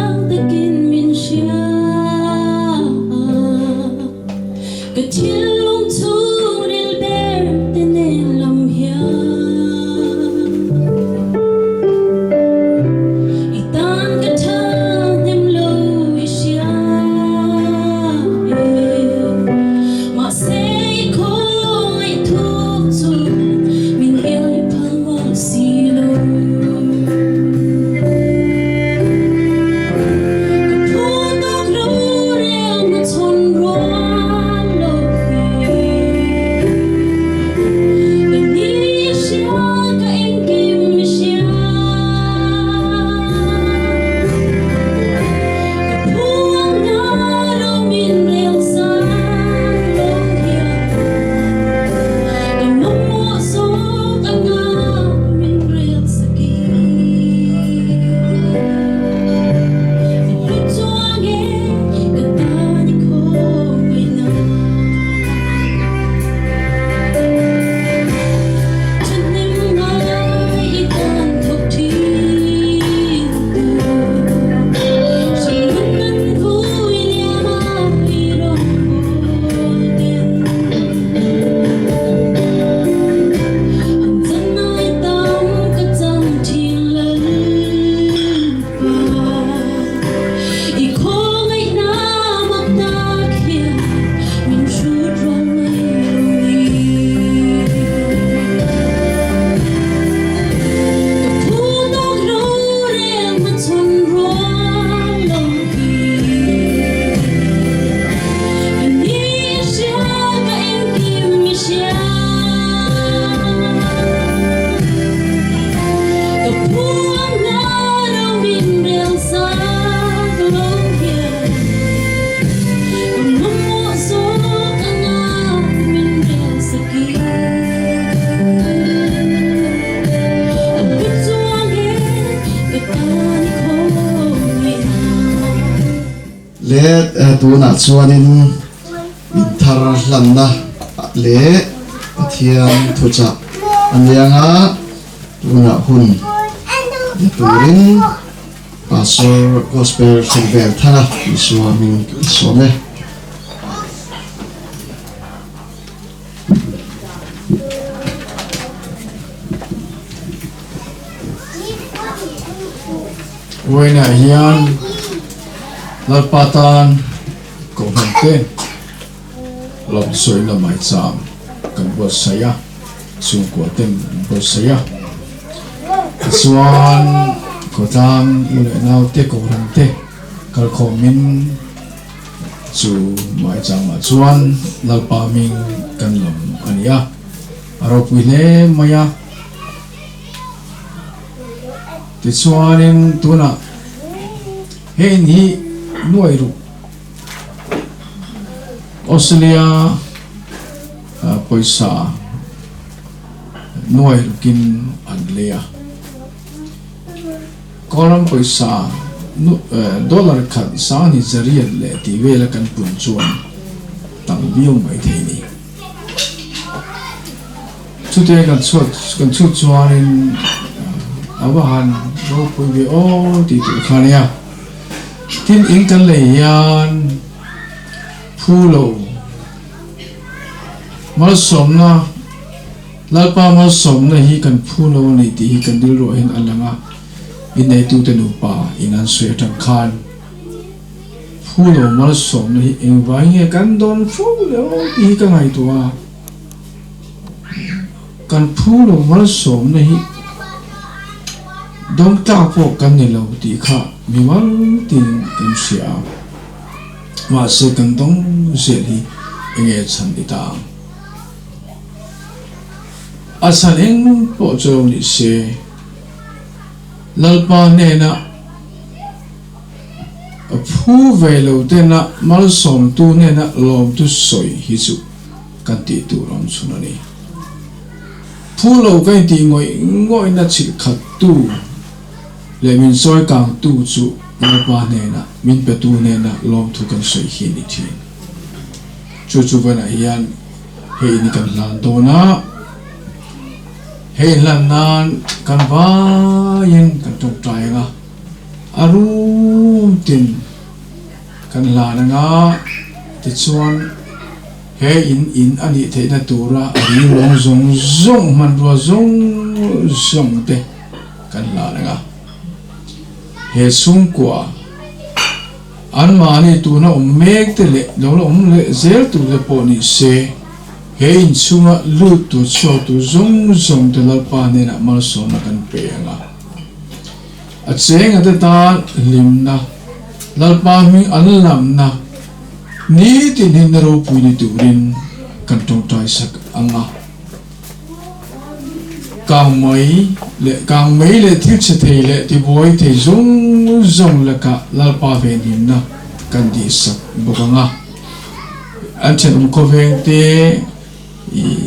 Le tunah chuanin inthar hlanna leh Pathian thuchah a nianga tunah hun la turin Pastor Gospel Thlengvel Thanga Isua hming kan sawm e. Vawiinah hian Lalpa tan Kohhran te lawmsawina maicham kan buatsaih a, chhungkua ten an buatsaih a. Tichuan khawtlang u leh naute Kohhran te kalkhawmin Chu maichangah chuan Lalpa hming kan lam a ni a, a ropui hle mai a. Tichuanin tunah he in hi nuai ruk Australia pawisa nuai rukin an lei a. Kawlram pawisa dollar khat sanghnih zariat leh tih vela kan pun chuan tam viau mai thei ni. Chute kan chhuat kan chhut chuanin a va han ropui ve aw tih tur kha nia. Tin in kan lei hian phu lo malsawmna Lalpa malsawmna hi kan phu lo a ni tih hi kan rilruah hian a lang a, inneitute nupa in an sawi atang khan phu lo malsawmna hi engvai nge kan dawn fo le aw tih hi ka ngaihtuah a, kan phu lo malsawmna hi dawng tlak pawh kan ni lo tih kha mimal tin kan hria a, mahse kan dawng zel hi enge chhan ni ta ang. A chhan eng pawh chu lo ni se, Lalpa hnena a phu ve lo tena malsawmtu hnena lawmtu sawi hi chu kan tih tur awm chhun a ni. Phu lo ka intih ngawih ngawihna chhilh khattu leh min sawi kangtu chu Lalpa hnena min petu hnena lawmthu kan sawi hi a ni thin. Chu chu vanah hian hei in kan hlan dawn a, hei in hlan nan kan vaiin kan tawngtai ang a, a rum tin kan hlan ang a, tichuan he in in a nih theihna tura a ri rawng zawng zawng hmanrua zawng zawng te kan hlan ang a, he chhungkua. Anmahni tuna awm mek te leh lo la awm leh zel tur te pawh ni se, he inchhunga lut tur chhuak tur zawng zawng te Lalpa hnenah malsawmna kan pe ang a. A chenga te tan hlimna, Lalpa hming an lamna nitin hi na ropui ni turin kan tawngtai sak ang a. Kang mai leh kang mei leh thil chhe thei leh tibuai thei zawng zawng lakah Lalpa venhimna kan tihsak bawk ang a. An thenawm khawveng te, ih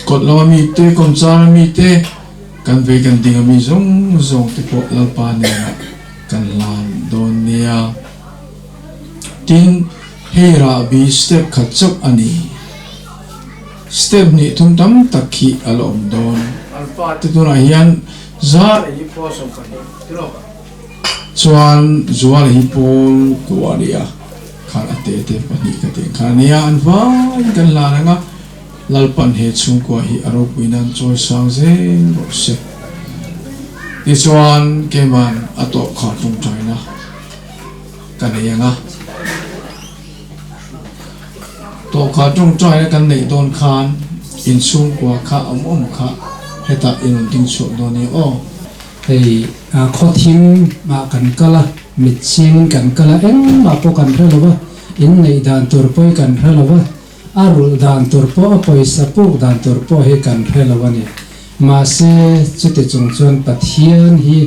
kawt lama mi te, kawmchara mi te, kan vei kan ding a mi zawng zawng te pawh Lalpa hnenah kan hlan dawn nia. Tin, hei rahbi step khat chauh a ni. Step hnih thum tam tak khi a la awm dawn. An fate tunah hian Zara hi pawl 12 tilo chuan Zuala hi pawl kua a ni a, khan a te te pahnih ka tih ang khan a nia, an vaiin kan hlan ang a, Lalpan he chhungkua hi a ropui nan chawi sang zel rawh se. Tichuan keiman a tawp kha tawngtaina ka nei ang a. Tawhkah tawngtaina kan neih dawn khan inchhungkua kha awm awm kha hetah i rawn ding chhuak dawn nia aw. Hei khawthim ah kan kal a, mit chhingin kan kal a, engmah pawh kan hre lo va, inneih dan tur pawh hi kan hre lo va, a rulh dan tur pawh, a pawisa puk dan tur pawh hi kan hre lo a ni. Mahse chuti chung chuan Pathian hi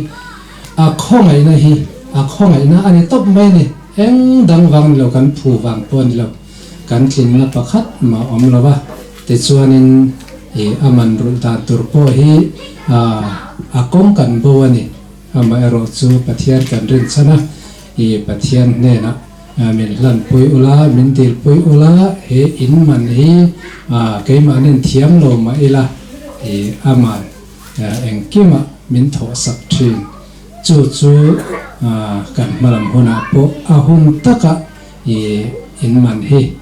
a khawngaihna hi a khawngaihna a ni tawp mai a ni. Eng dang vang ni lo, kan phu vang pawh ni lo, kan tlinna pakhat mah awm lo a, tichuanin ih a man rulh dan tur pawh hi a kawng kan bo a ni. Amaherawh chu Pathian kan rinchhan a, ih Pathian hnenah min hlan pui ula, min dil pui ula, he in man hi keimahnin thiam lo mah ila i aman engkimah min thawh sak thin. Chu chu kan hmalam hunah pawh a hun taka i in man hi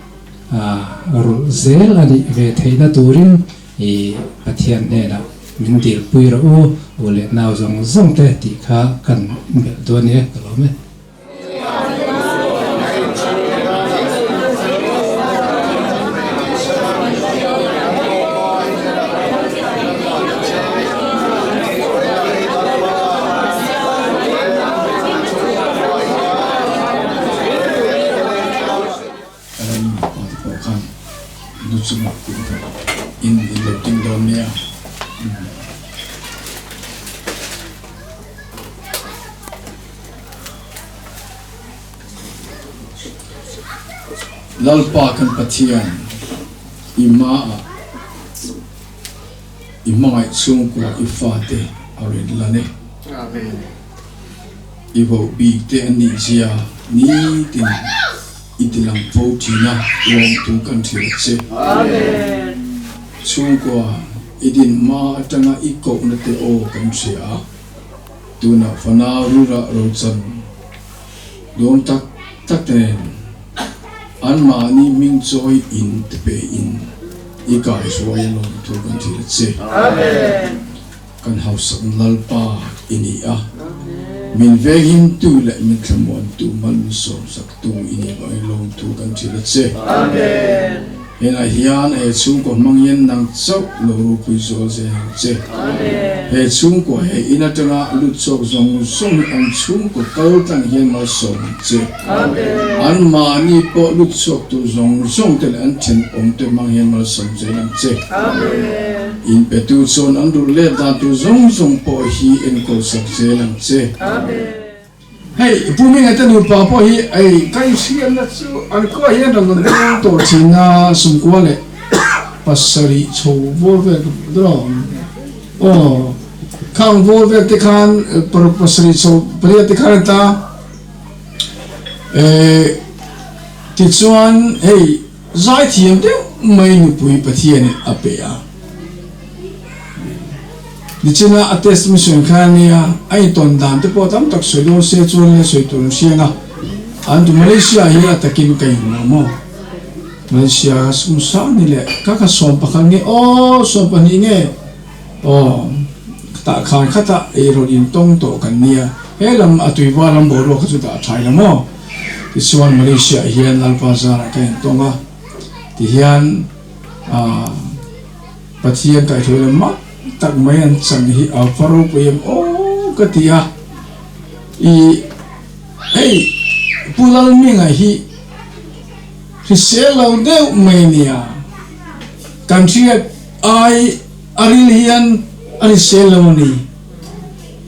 rulh zel a nih ve theihna turin i Pathian hnenah min dilpui rawh u, u leh nau zawng zawng te tih kha kan belh dawn nia ka lawm e. Ka ram pa te pawh khan nu chunga kum khat in in lo ting dawn nia. Lalpa kan Pathian i hmaah i hmangaih chhungkua i fate a rawn lan e. I voh bik te an nih zia nitin i ti lang fo thin a, lawmtu kan hrilh a che. Chhungkua i din hma atanga i kohna te aw kan hria a, tunah fanau rilrah rochan dawn tak tak te nen anmahni hming chawi in te pe in i kaihruai a lawmtu kan hrilh a che. Kan hausak Lalpa i ni a, min venghimtu leh min thlamuantu, mal min sawmsaktu i nih avangin lawmthu kan thil a che. Henah hian he chhungkaw hmang hian nang chauh lo ropui zual zel ang che. He chhungkaw he in atanga lut chhuak zawng zawng hi an chhungkaw kal tlang hian malsawm ang che. Anmahni pawh lut chhuak tur zawng zawng te leh an thenawm te hmang hian malsawm zel ang che. In petu chuan an rulh let dan tur zawng zawng pawh hi enkawl sak zel ang che. Hei Pu Minga te nupa pawh hi ei ka inhriatna chu an khuaah hian rawn rawn deng tawh thin a, sumkua leh pasarih chho vawl vel ka hmuh dawn a, aw khang vawl vel te khan paruk pasarih chho pariat te khan an ta eh tichuan hei Zaithiam deuh mai nupui Pathianin a pe a. Nichina a test mission khan ania a intawn dan te pawh tam tak sawi dawn se chuan le sawi tur an hriang a. An tu Malaysia hi a takin ka inhmu a maw? Malaysia ka sum sang ni leh ka kha 11 nge aw 12 nge aw tah khan khatah ei rawn intawng tawh kan nia he lam a tuiva lam boruak kha chu dah tha ila maw? Tichuan Malaysia ah hian Lalpa zarah ka intawng a, tihian aah Pathian kaihhruai leh mak tak mai an chang hi a va ropui em aw ka ti a, ih hei Pu Lalminga hi hrisel lo deuh mai nia, kan hriat ai a ril hian a hrisel lo a ni,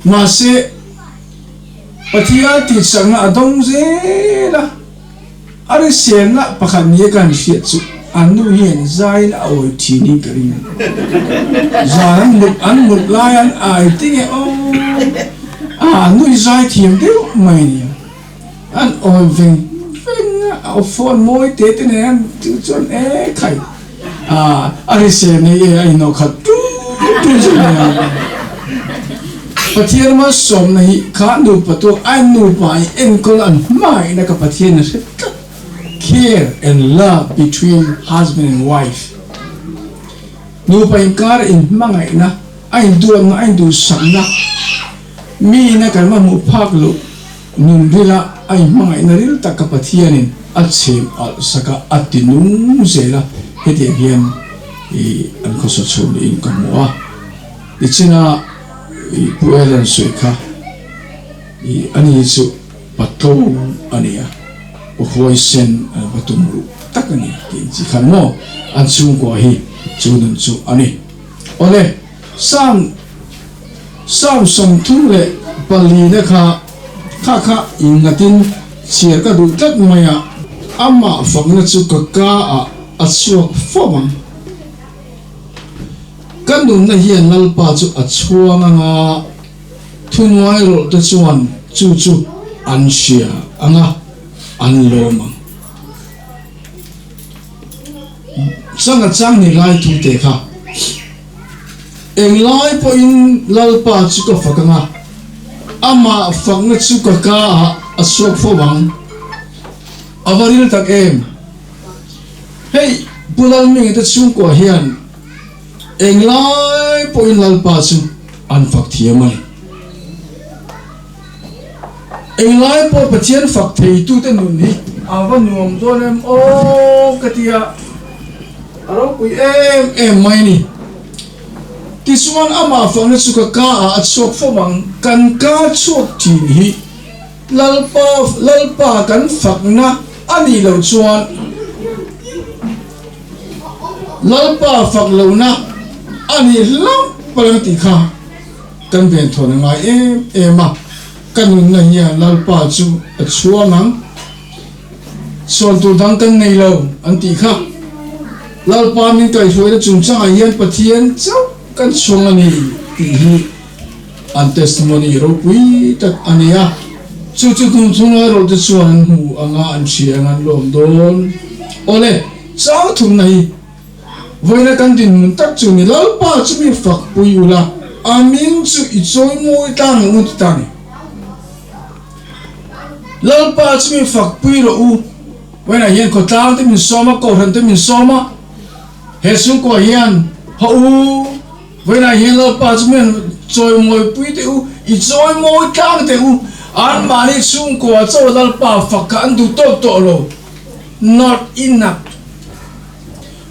mahse. Pathian tihchakna a dawng zel a, a riselna pakhat nia ka han hriat chu an nu hian zaiin a awi thinin ka ring a, zan an mut an mut lai an ai tinge aw, a nu hi zai thiam deuh mai a nia, an awi veng veng a, a phone mawi te te nen an chu chuan e khai a, a riselna hi e a inawh khat ṭut ṭut zawk mai a. Pathian malsawmna hi kha nupa tu ai nupa i enkawl an hmangaihna ka Pathian a hre tlat, care and love between husband and wife, nupa inkar inhmangaihna, a induatna, a induhsakna, miin a kan va hmuh phak loh nun rila a inhmangaihna ril tak ka Pathianin a chhem alh sak a, a ti nung zel a, hetiang hian i an khawsa chhun niin ka hmu a. Tichina i Pu Ellen sawi kha i ani chu patlawng a ni a, Pu Huaisen a va tum ruh tak a ni tih chi khan maw an chhungkua hi chu nun chu a ni. Awle, Psalm Psalm 34 na kha kha kha innghatin chhiar ka duh tlat mai a, amah fakna chu ka ka ah a chhuak fo ang. Ka nunna hian Lalpa chu a chhuang ang a, thuhnuai rawlh te chuan chu chu an hria ang a. An lawm ang. Changa chang ni lai thu te kha. Englai pawhin Lalpa chu ka fak ang a, amah fakna chu ka ka ah a chhuak fo ang. A va ril tak em! Hei Pu Lalminga te chhungkua hian englai pawhin Lalpa chu an fak thiam a ni. Englai pawh Pathian fak theitute nun hi a va nuam dawn em aw ka ti a, a ropui em em mai a ni. Tichuan amah fakna chu ka ka ah a chhuak fo ang, kan ka chhuak thin hi Lalpa Lalpa kan fakna a nih loh chuan Lalpa fak lohna a nih hlauh palh ang tih kha Kan venthawn a ngai em em a, ka nunna hian Lalpa chu a chhuang ang. Sawn tur dang kan nei lo an tih kha. Lalpa min kaihhruaina chungchangah hian Pathian chauh kan chhuang a ni tih hi an testimony ropui tak a ni a. Chu chu tum chhunga rawhte chuan an hmu anga an hria ang an lawm dawn. Awle, chau thumna hi. Vawiina kan dinhmun tak chu ni Lalpa chu mi fak pui ula, a min chu i chawi mawi tlang ang u ti ta ni. Lalpa chu mi fak pui rawh u. Vawiinah hian khawtlang te min sawm a, kohhran te min sawm a, he chhungkua hian haw u, vawiinah hian Lalpa chu mi chawi mawi pui teh u, i chawi mawi tlang teh u, anmahni chhungkua chaw Lalpa fak kha an duh tawk tawh lo, not enough.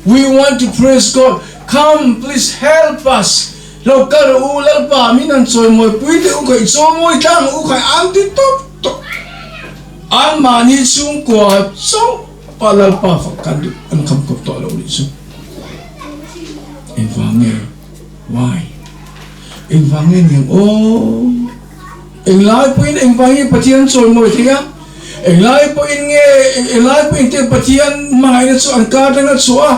We want to praise God, come please help us, lo kal rawh u Lalpa min han chawimawi pui teh u khaih chawimawi tlang u khaih an ti tawp tawp an mahni chhungkua chauh pa Lalpa fak kan duh an kham kawp tawh lo nih chu engvang nge why engvang nge niang aw. Englai pawhin engvang nge Pathian chawimawi thei a? Englai pawhin nge englai pawhin te Pathian hmangaihna chu an kar atanga chhuah a,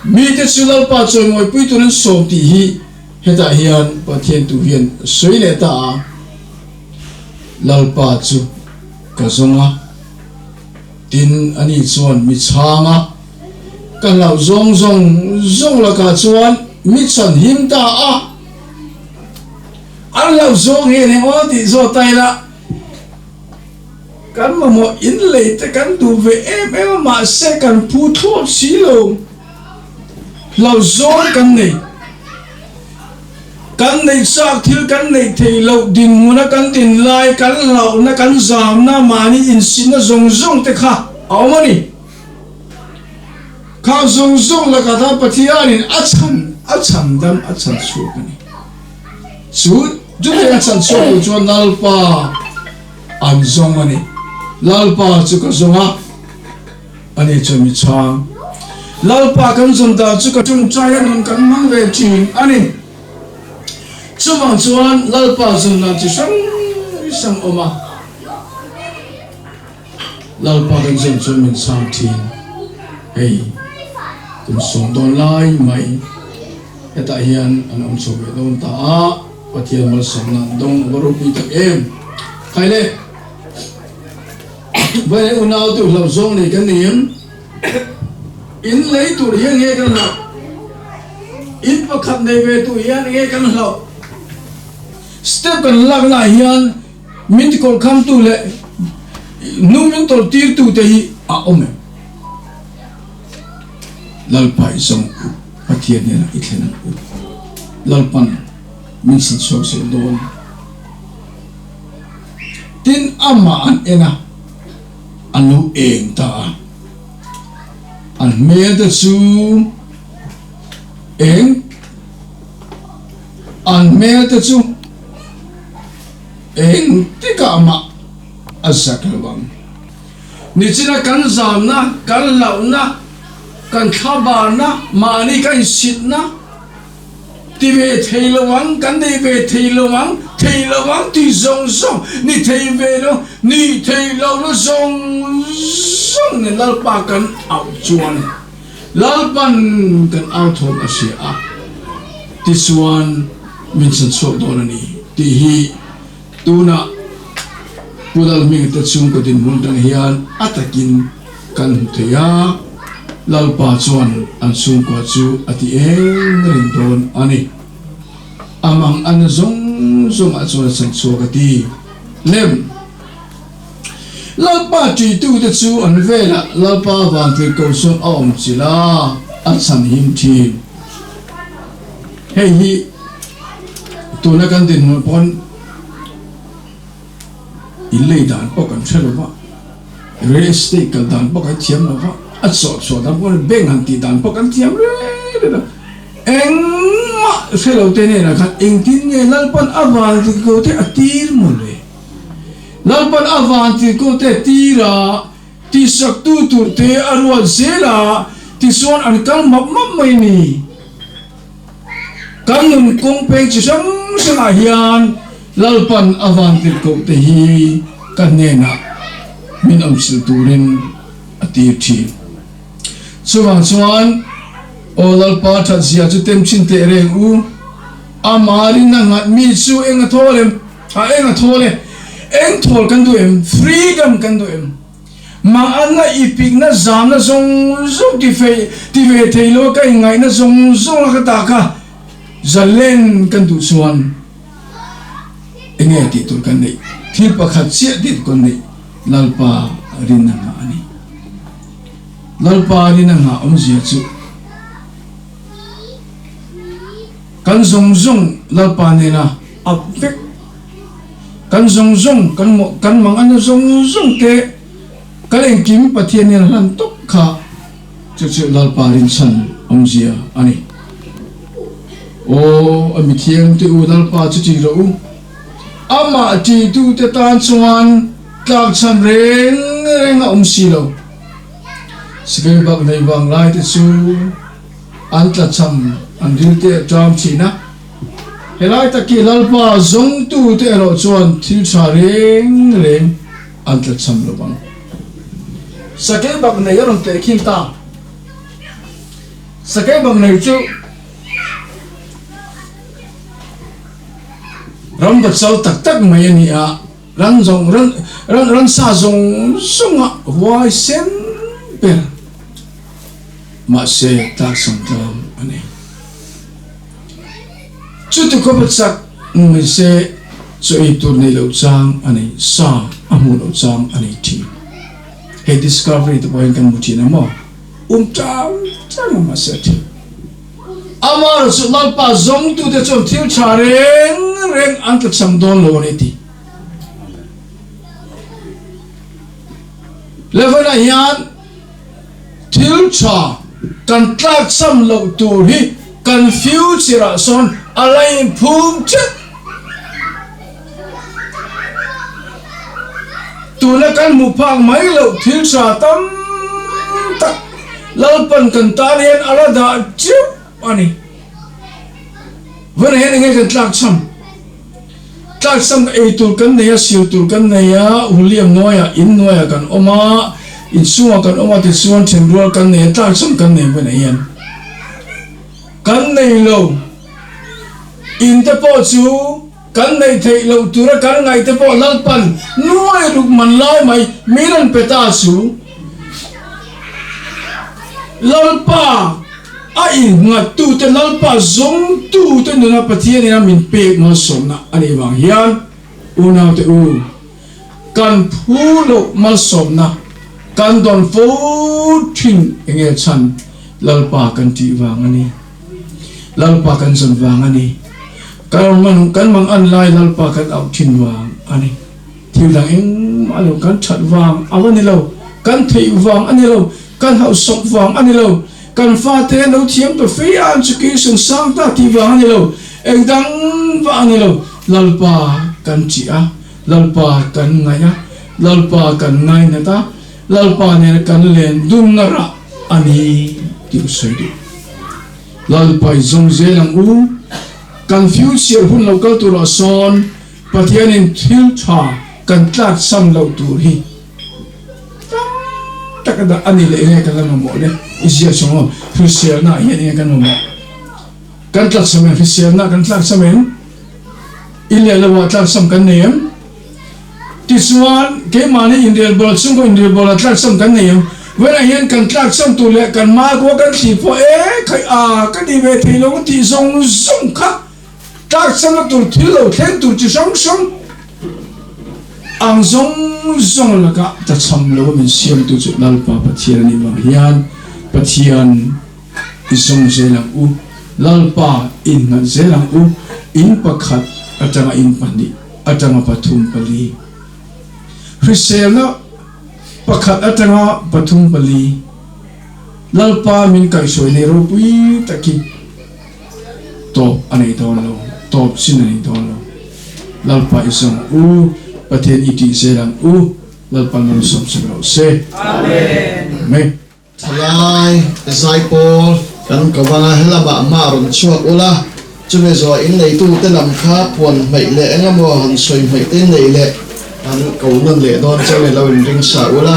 mite chu Lalpa chawimawi pui tur an sawm tih hi hetah hian Pathian tu hian a sawi leh ta a, Lalpa chu ka zawng a, tin ani chuan mi chhang a, ka hlauh zawng zawng zawng lakah chuan mi chhan him ta a. An lo zawng hian eng aw tih zawt ta ila, kan mamawh in lei te kan duh ve em em a mahse kan phu thlawt si lo, hlo zawng kan nei. Kan neih chak thil kan neih theih loh dinhmuna kan din lai, kan hlauhna, kan zamna, mahni insitna zawng zawng te kha a awm a ni. Kha zawng zawng lakah khan Pathianin a chhan a chhan dam a chhan chhuak a ni. Chu chutiang a chhan chhuak tur chuan Lalpa an zawng a ni. Lalpa chu ka zawng a, ani chuan mi chhang. Lalpa kan zawn dan chu ka tawngtai a nun kan hmang ve thin a ni. Chuvang chuan Lalpa zawn dan chi hrang hrang awm a. Lalpa kan zawn chuan min chhang thin. Hei kum sawm dawn lai mai hetah hian an awm chho ve dawn ta a, Pathian malsawmna an dawng a va ropui tak em. Khai le, Vawiin unau tu hlauh zawng nei kan ni em? In lei tur hian nge kan hlauh? In pakhat nei ve tur hian nge kan hlauh? Step kan laknaah hian Min tikawlhkhamtu leh hnung min tawlhtirtu te hi a awm em? Lalpa i zawng u, Pathian hnenah i thlen ang u. Lalpan min san chhuak zel dawn. Tin, amah an en a, an lo eng ta a. An hmel te chu eng, an hmel te chu. Engtikah mah a zak lo ang. Nichina kan zamna, kan hlauhna, kan thlabarna, mahni kan insitna ti ve thei lo ang, kan nei ve thei lo ang, thei lo ang tih zawng zawng, ni thei ve lo, ni thei lo na zawng zawng nen Lalpa kan auh chuan Lalpan kan au thawm a hria a, tichuan min chhan chhuak dawn a ni tih hi tunah. Pu Lalhminga te chhungkaw dinhmun atang hian a takin kan hmu thei a, Lalpa chuan an chhungkua chu a ti eng reng dawn a ni. A mang a na zawng zawngah chuan a chhan chhuak a ti. Lem! Lalpa ṭitute chu an velah Lalpa vantirhkoh chuan a awm chilh a, a chhan him ṭhin. Hei hi tuna kan dinhmun pawn in lei dan pawh kan hre lo va, real estate kal dan pawh kan thiam lo va, a chawh chhuah dan pawh bank han tih dan pawh kan thiam reng reng a. Engmah hre lo te hnenah khan engtin nge Lalpan a vantirhkoh te a tir maw le? Lalpan a vantirhkoh te tir a, tihsaktu tur te a ruat zel a, tichuan an kal map map mai a ni. Kan nun kawng peng chi hrang hrangah hian Lalpan a vantirhkoh te hi ka hnenah min awmchilh turin a tir thin. Chuvang chuan, Aw Lalpa that zia chu tem thin teh reng u, amah rin a nghat mi chu eng a thawl em? A eng a thawl e? Eng thawl kan duh em? Freedom kan duh em? Mahana i pikna zamna zawng zawng ti fei ti ve thei lo a ka inngaihna zawng zawng a ka ta kha zalen kan duh chuan enge tih tur kan neih? Thil pakhat chiah tih tur kan neih, Lalpa rinna nghah a ni. Lalpa rinna nghah awmzia chu kan zawng zawng Lalpa nena up vek. Kan zawng zawng, kan mawh, kan mang ana zawng zawng te kan engkim Pathian hian a hlan tawp kha chu chu Lalpa rinchhan awmzia a ni. Aw, a mithiang te u Lalpa chu ṭih rawh u. Amah ṭihtute tan chuan tlakchham reng reng a awm si lo. Sikei bak nei vang lai te chu an tlachham an rilte a ṭam ṭhin a. Helai taki Lalpa zawngtute erawh chuan thil tha reng reng an tlachham lo vang. Sakei bak nei a rawn teh khin ta. Sakei bak nei chu ram bachal tak tak mai a ni a, ran zawng ran ran ransa zawng zawnga huai sen ber mahse tlakchham tlang a ni. Chuti khawp a chak mai se chaw ei tur nei loh chang a nei, sa a hmuh loh chang a nei thin. Hei Discovery te pawh hian kan hmu thin a maw? Um chang chang a mahse a thil. Amaherawhchu Lalpa zawngtute chuan thil tha reng reng an tlachham dawn lo a ni ti. Level-ah hian Thil tha kan tlakcham loh tur hi kan future ah sawn a la inphum teuh. Tuna kan hmuh phak mai loh thil tha tam tak Lalpan kan tan hian a la dah teuh a ni. Vawiin hian enge kan tlakcham? Tlakcham ei tur kan nei a, sil tur kan nei a, Huliam nuaiah, in nuaiah kan awm a, inchhungah kan awm a tichuan thenrual kan nei a, tlakcham kan nei vawiin hian kan nei lo. In te pawh chu kan neih theih loh tura kan ngaih te pawh Lalpan nuai ruk man lai mai min rawn pe ta chu. Lalpa a innghattute, Lalpa zawngtute nuna Pathianin a min pek malsawmna a nih vang hian unaute u, kan phu loh malsawmna kan dawn fo thin enge chhan Lalpa kan tih vang a ni. Lalpa kan zawn vang a ni. Kan man kan mang an lai Lalpa kan auh thin vang a ni. Thil dang engmah lo kan that vang a va ni lo, kan theih vang a ni lo, kan hauhsawk vang a ni lo, kan fate an lo thiam ta fe a, an education sang ta tih vang a ni lo, eng dang vah a ni lo, Lalpa kan ṭih a, Lalpa kan ngaih a, Lalpa kan ngainat a, Lalpa nena kan len dunna rah a ni tih u sawi duh. Lalpa i zawng zel ang u, kan future hun lo kal turah sawn Pathianin thil tha kan tlakcham loh tur hi tam tak a dah a ni leh enge kan la mamawh le? I ziak chhung aw, hriselna ah hian enge kan mamawh? Kan tlakcham em? Hriselna kan tlakcham em? I leh lo ah tlakcham kan nei em? Tichuan, keimahni inrelbawl chhungkaw inrelbawl a tlakchham kan nei ang. Vawiinah hian kan tlakchham tur leh kan hmakhua kan thli pawh e khaih a, ka ti ve thei lo tih zawng zawng kha tlakchhamna tur thil lo thleng tur chi hrang hrang ang zawng zawng lakah tlachham lo a min siamtu chu Lalpa Pathian a nih vang hian Pathian i zawng zel ang u, Lalpa innghat zel ang u, in pakhat atanga in pahnih atanga pathum pali, hriselna pakhat atanga pathum pali, Lalpa min kaihhruai nei ropui tak hi tawp a nei dawn lo, tawp chin a nei dawn lo. Lalpa i zawng ang u, Pathian i tih zel ang u, Lalpa malsawm sak rawh se. Amen. Thalai zaipawl kan ko vang a, helamah hma rawn chhuak ula, chumi zawh in neitute lam kha puan hmeih leh eng emaw han sawi hmeih te nei leh an ko nawn leh dawn chauh in lo inring sa ula.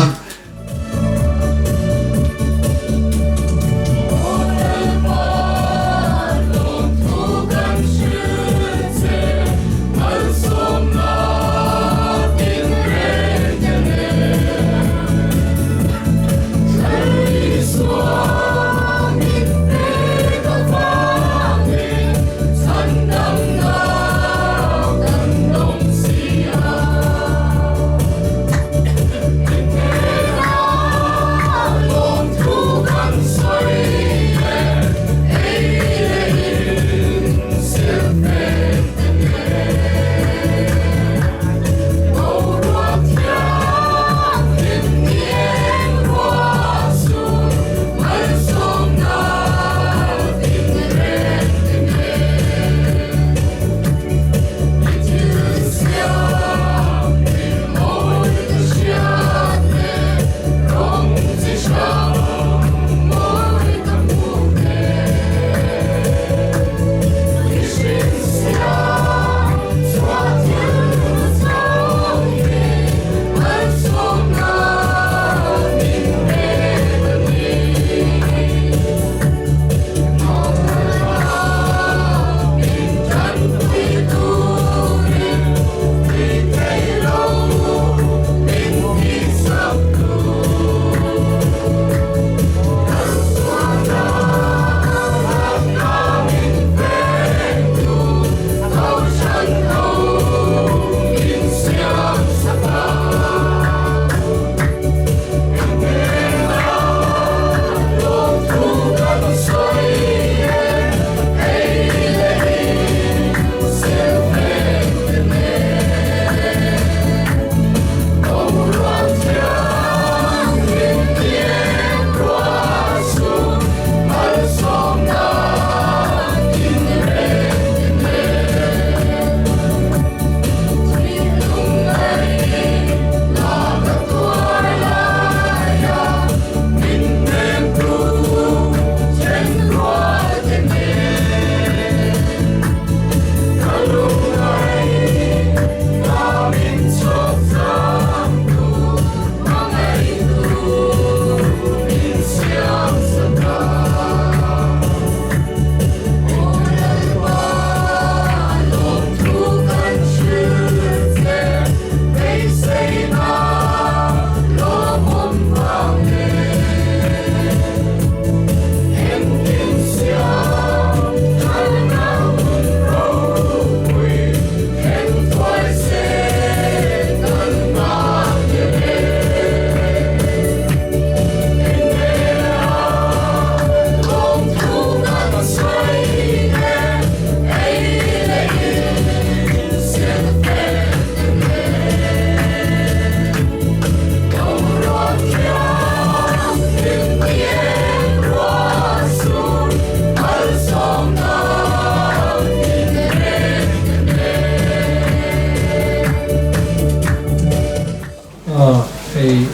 Aw, hei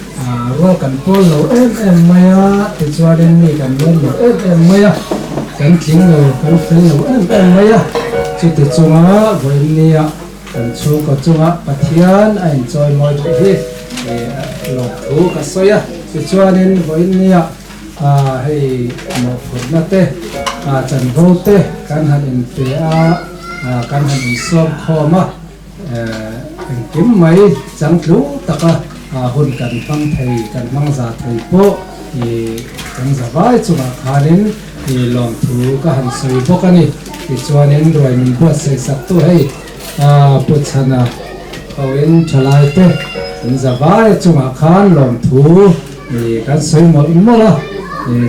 rual kan pawl lo em em mai a, tichuanin mi kan lawm lo em em mai a, kan tling lo, kan fel lo em em mai a, chuti chunga vawiinnia kan chhungkaw chunga Pathian a inchawi mawi duh hi lawmthu ka sawi a, tichuanin vawiinnia hei mawhphurhna te, chanvo te kan han inpe a, kan han insawm khawm a. Engkim mai changtlu taka hun kan hmang thei, kan hmang za thei pawh i kan za vai chungah khanin i lawmthu ka han sawi bawk a ni. Tichuanin ruai min buatsaih saktu hei Pu Chhana hoin thalaite kan za vai chungah khan lawmthu i kan sawi mawlh mawlh a.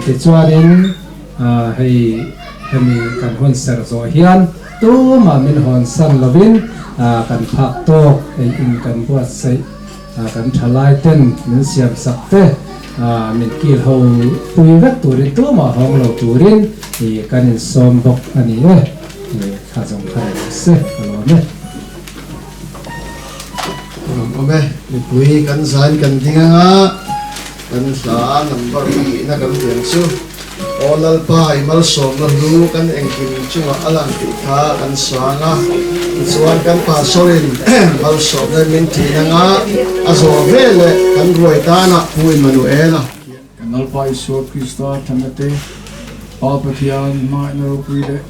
Tichuanin hei hemi kan hun ser zawh hian tumah min hawnsan lovin kan phak tawk ei in kan buatsaih kan thalai ten min siam sak te min kil ho pui vek turin tumah hawng lo turin kan insawm bawk a ni e. Kha zawng kha ni lo se ka lawm e. Ka lawm awm e. Mipui kan zain kan ding anga kan hla number pahnihna kan pian chu Aw Lalpa i malsawmna hlu kan engkim chungah a lang tih kha kan sang a, tichuan kan Pastor-in malsawmna min thin anga a zawh veleh kan ruai tanah Pu Immanuela. Kan Lalpa Isua Krista thanna te, Pa Pathian hmangaihna ropui leh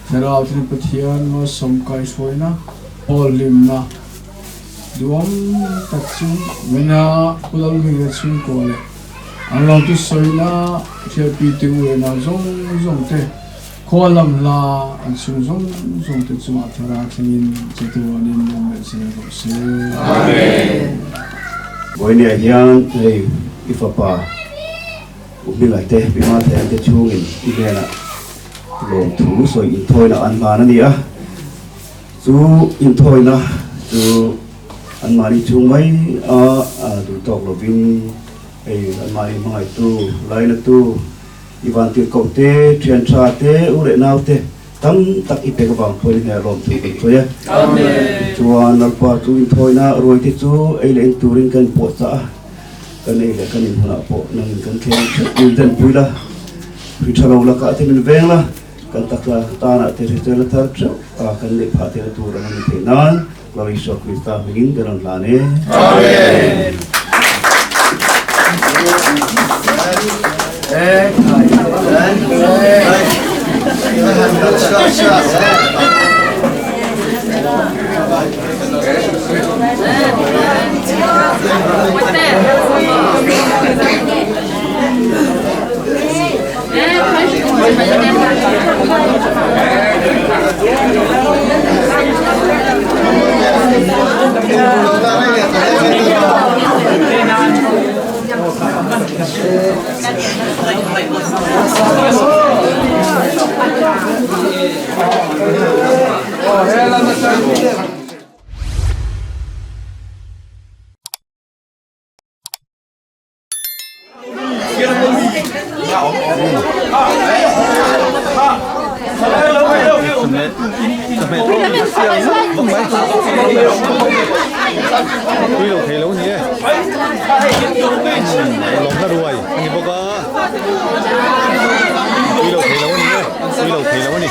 Thlarau Thianghlim Pathian malsawm kaihhruaina Pawl hlimna duhawm tak chu Vena Pu Lalhmingte chhungkua leh an lo chu sawina thialpi te u leh nau zawng zawng te khua lam hla an chhung zawng zawng te chungah thara thlengin chatuanin awm leh zel rawh se. Amen. Vawinia hian hei i fapa U Hminga te, Pi Mathlen te chhungin i hnenah lawmthu sawi inthawina an hlan a ni a. Chu inthawina chu anmahni chhung mai a duh tawk lovin hei anmahni hmangaihtu, lainatu, i vantirhkoh te, thian tha te, u leh nau te tam tak i pek avang pawhin hei a lawmthu kan sawi e. Tichuan Lalpa chu inthawina ruai te chu ei leh en turin kan inpuahchah a, kan ei leh kan inhmunah pawh nangin kan thleng theuh min venpui la, hri tha lo lakah te min veng la. Kan taksa tanah te hriselna thar theuh a kan neih phah theihna tur ang a ni theih nan Lal Isua Krista hmingin kan rawn hlan e. Amen. Tui lo thei lo a ni e lawmna ruai a ni bawk a tui lo thei lo a ni e tui lo thei lo a ni.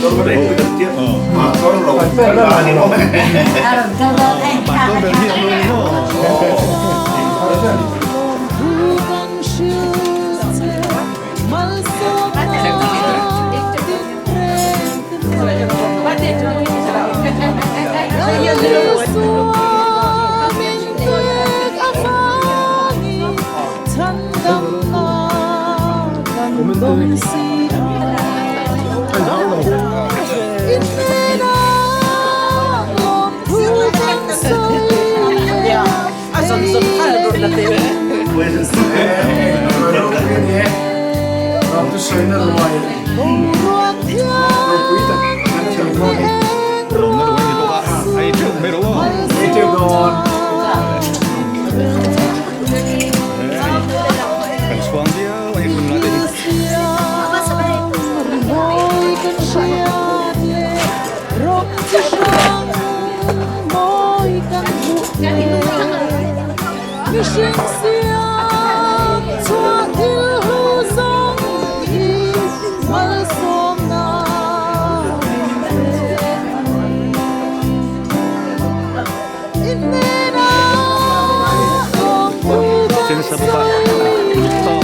Pastor ber hi an lo ni maw? Lawmna ruai ni bawk a, a ei teuh mai ro aw. Ei teuh dawn. Kan chhuang viau a ni hun lai te hi. Chen sa bawk a, uluk tawk.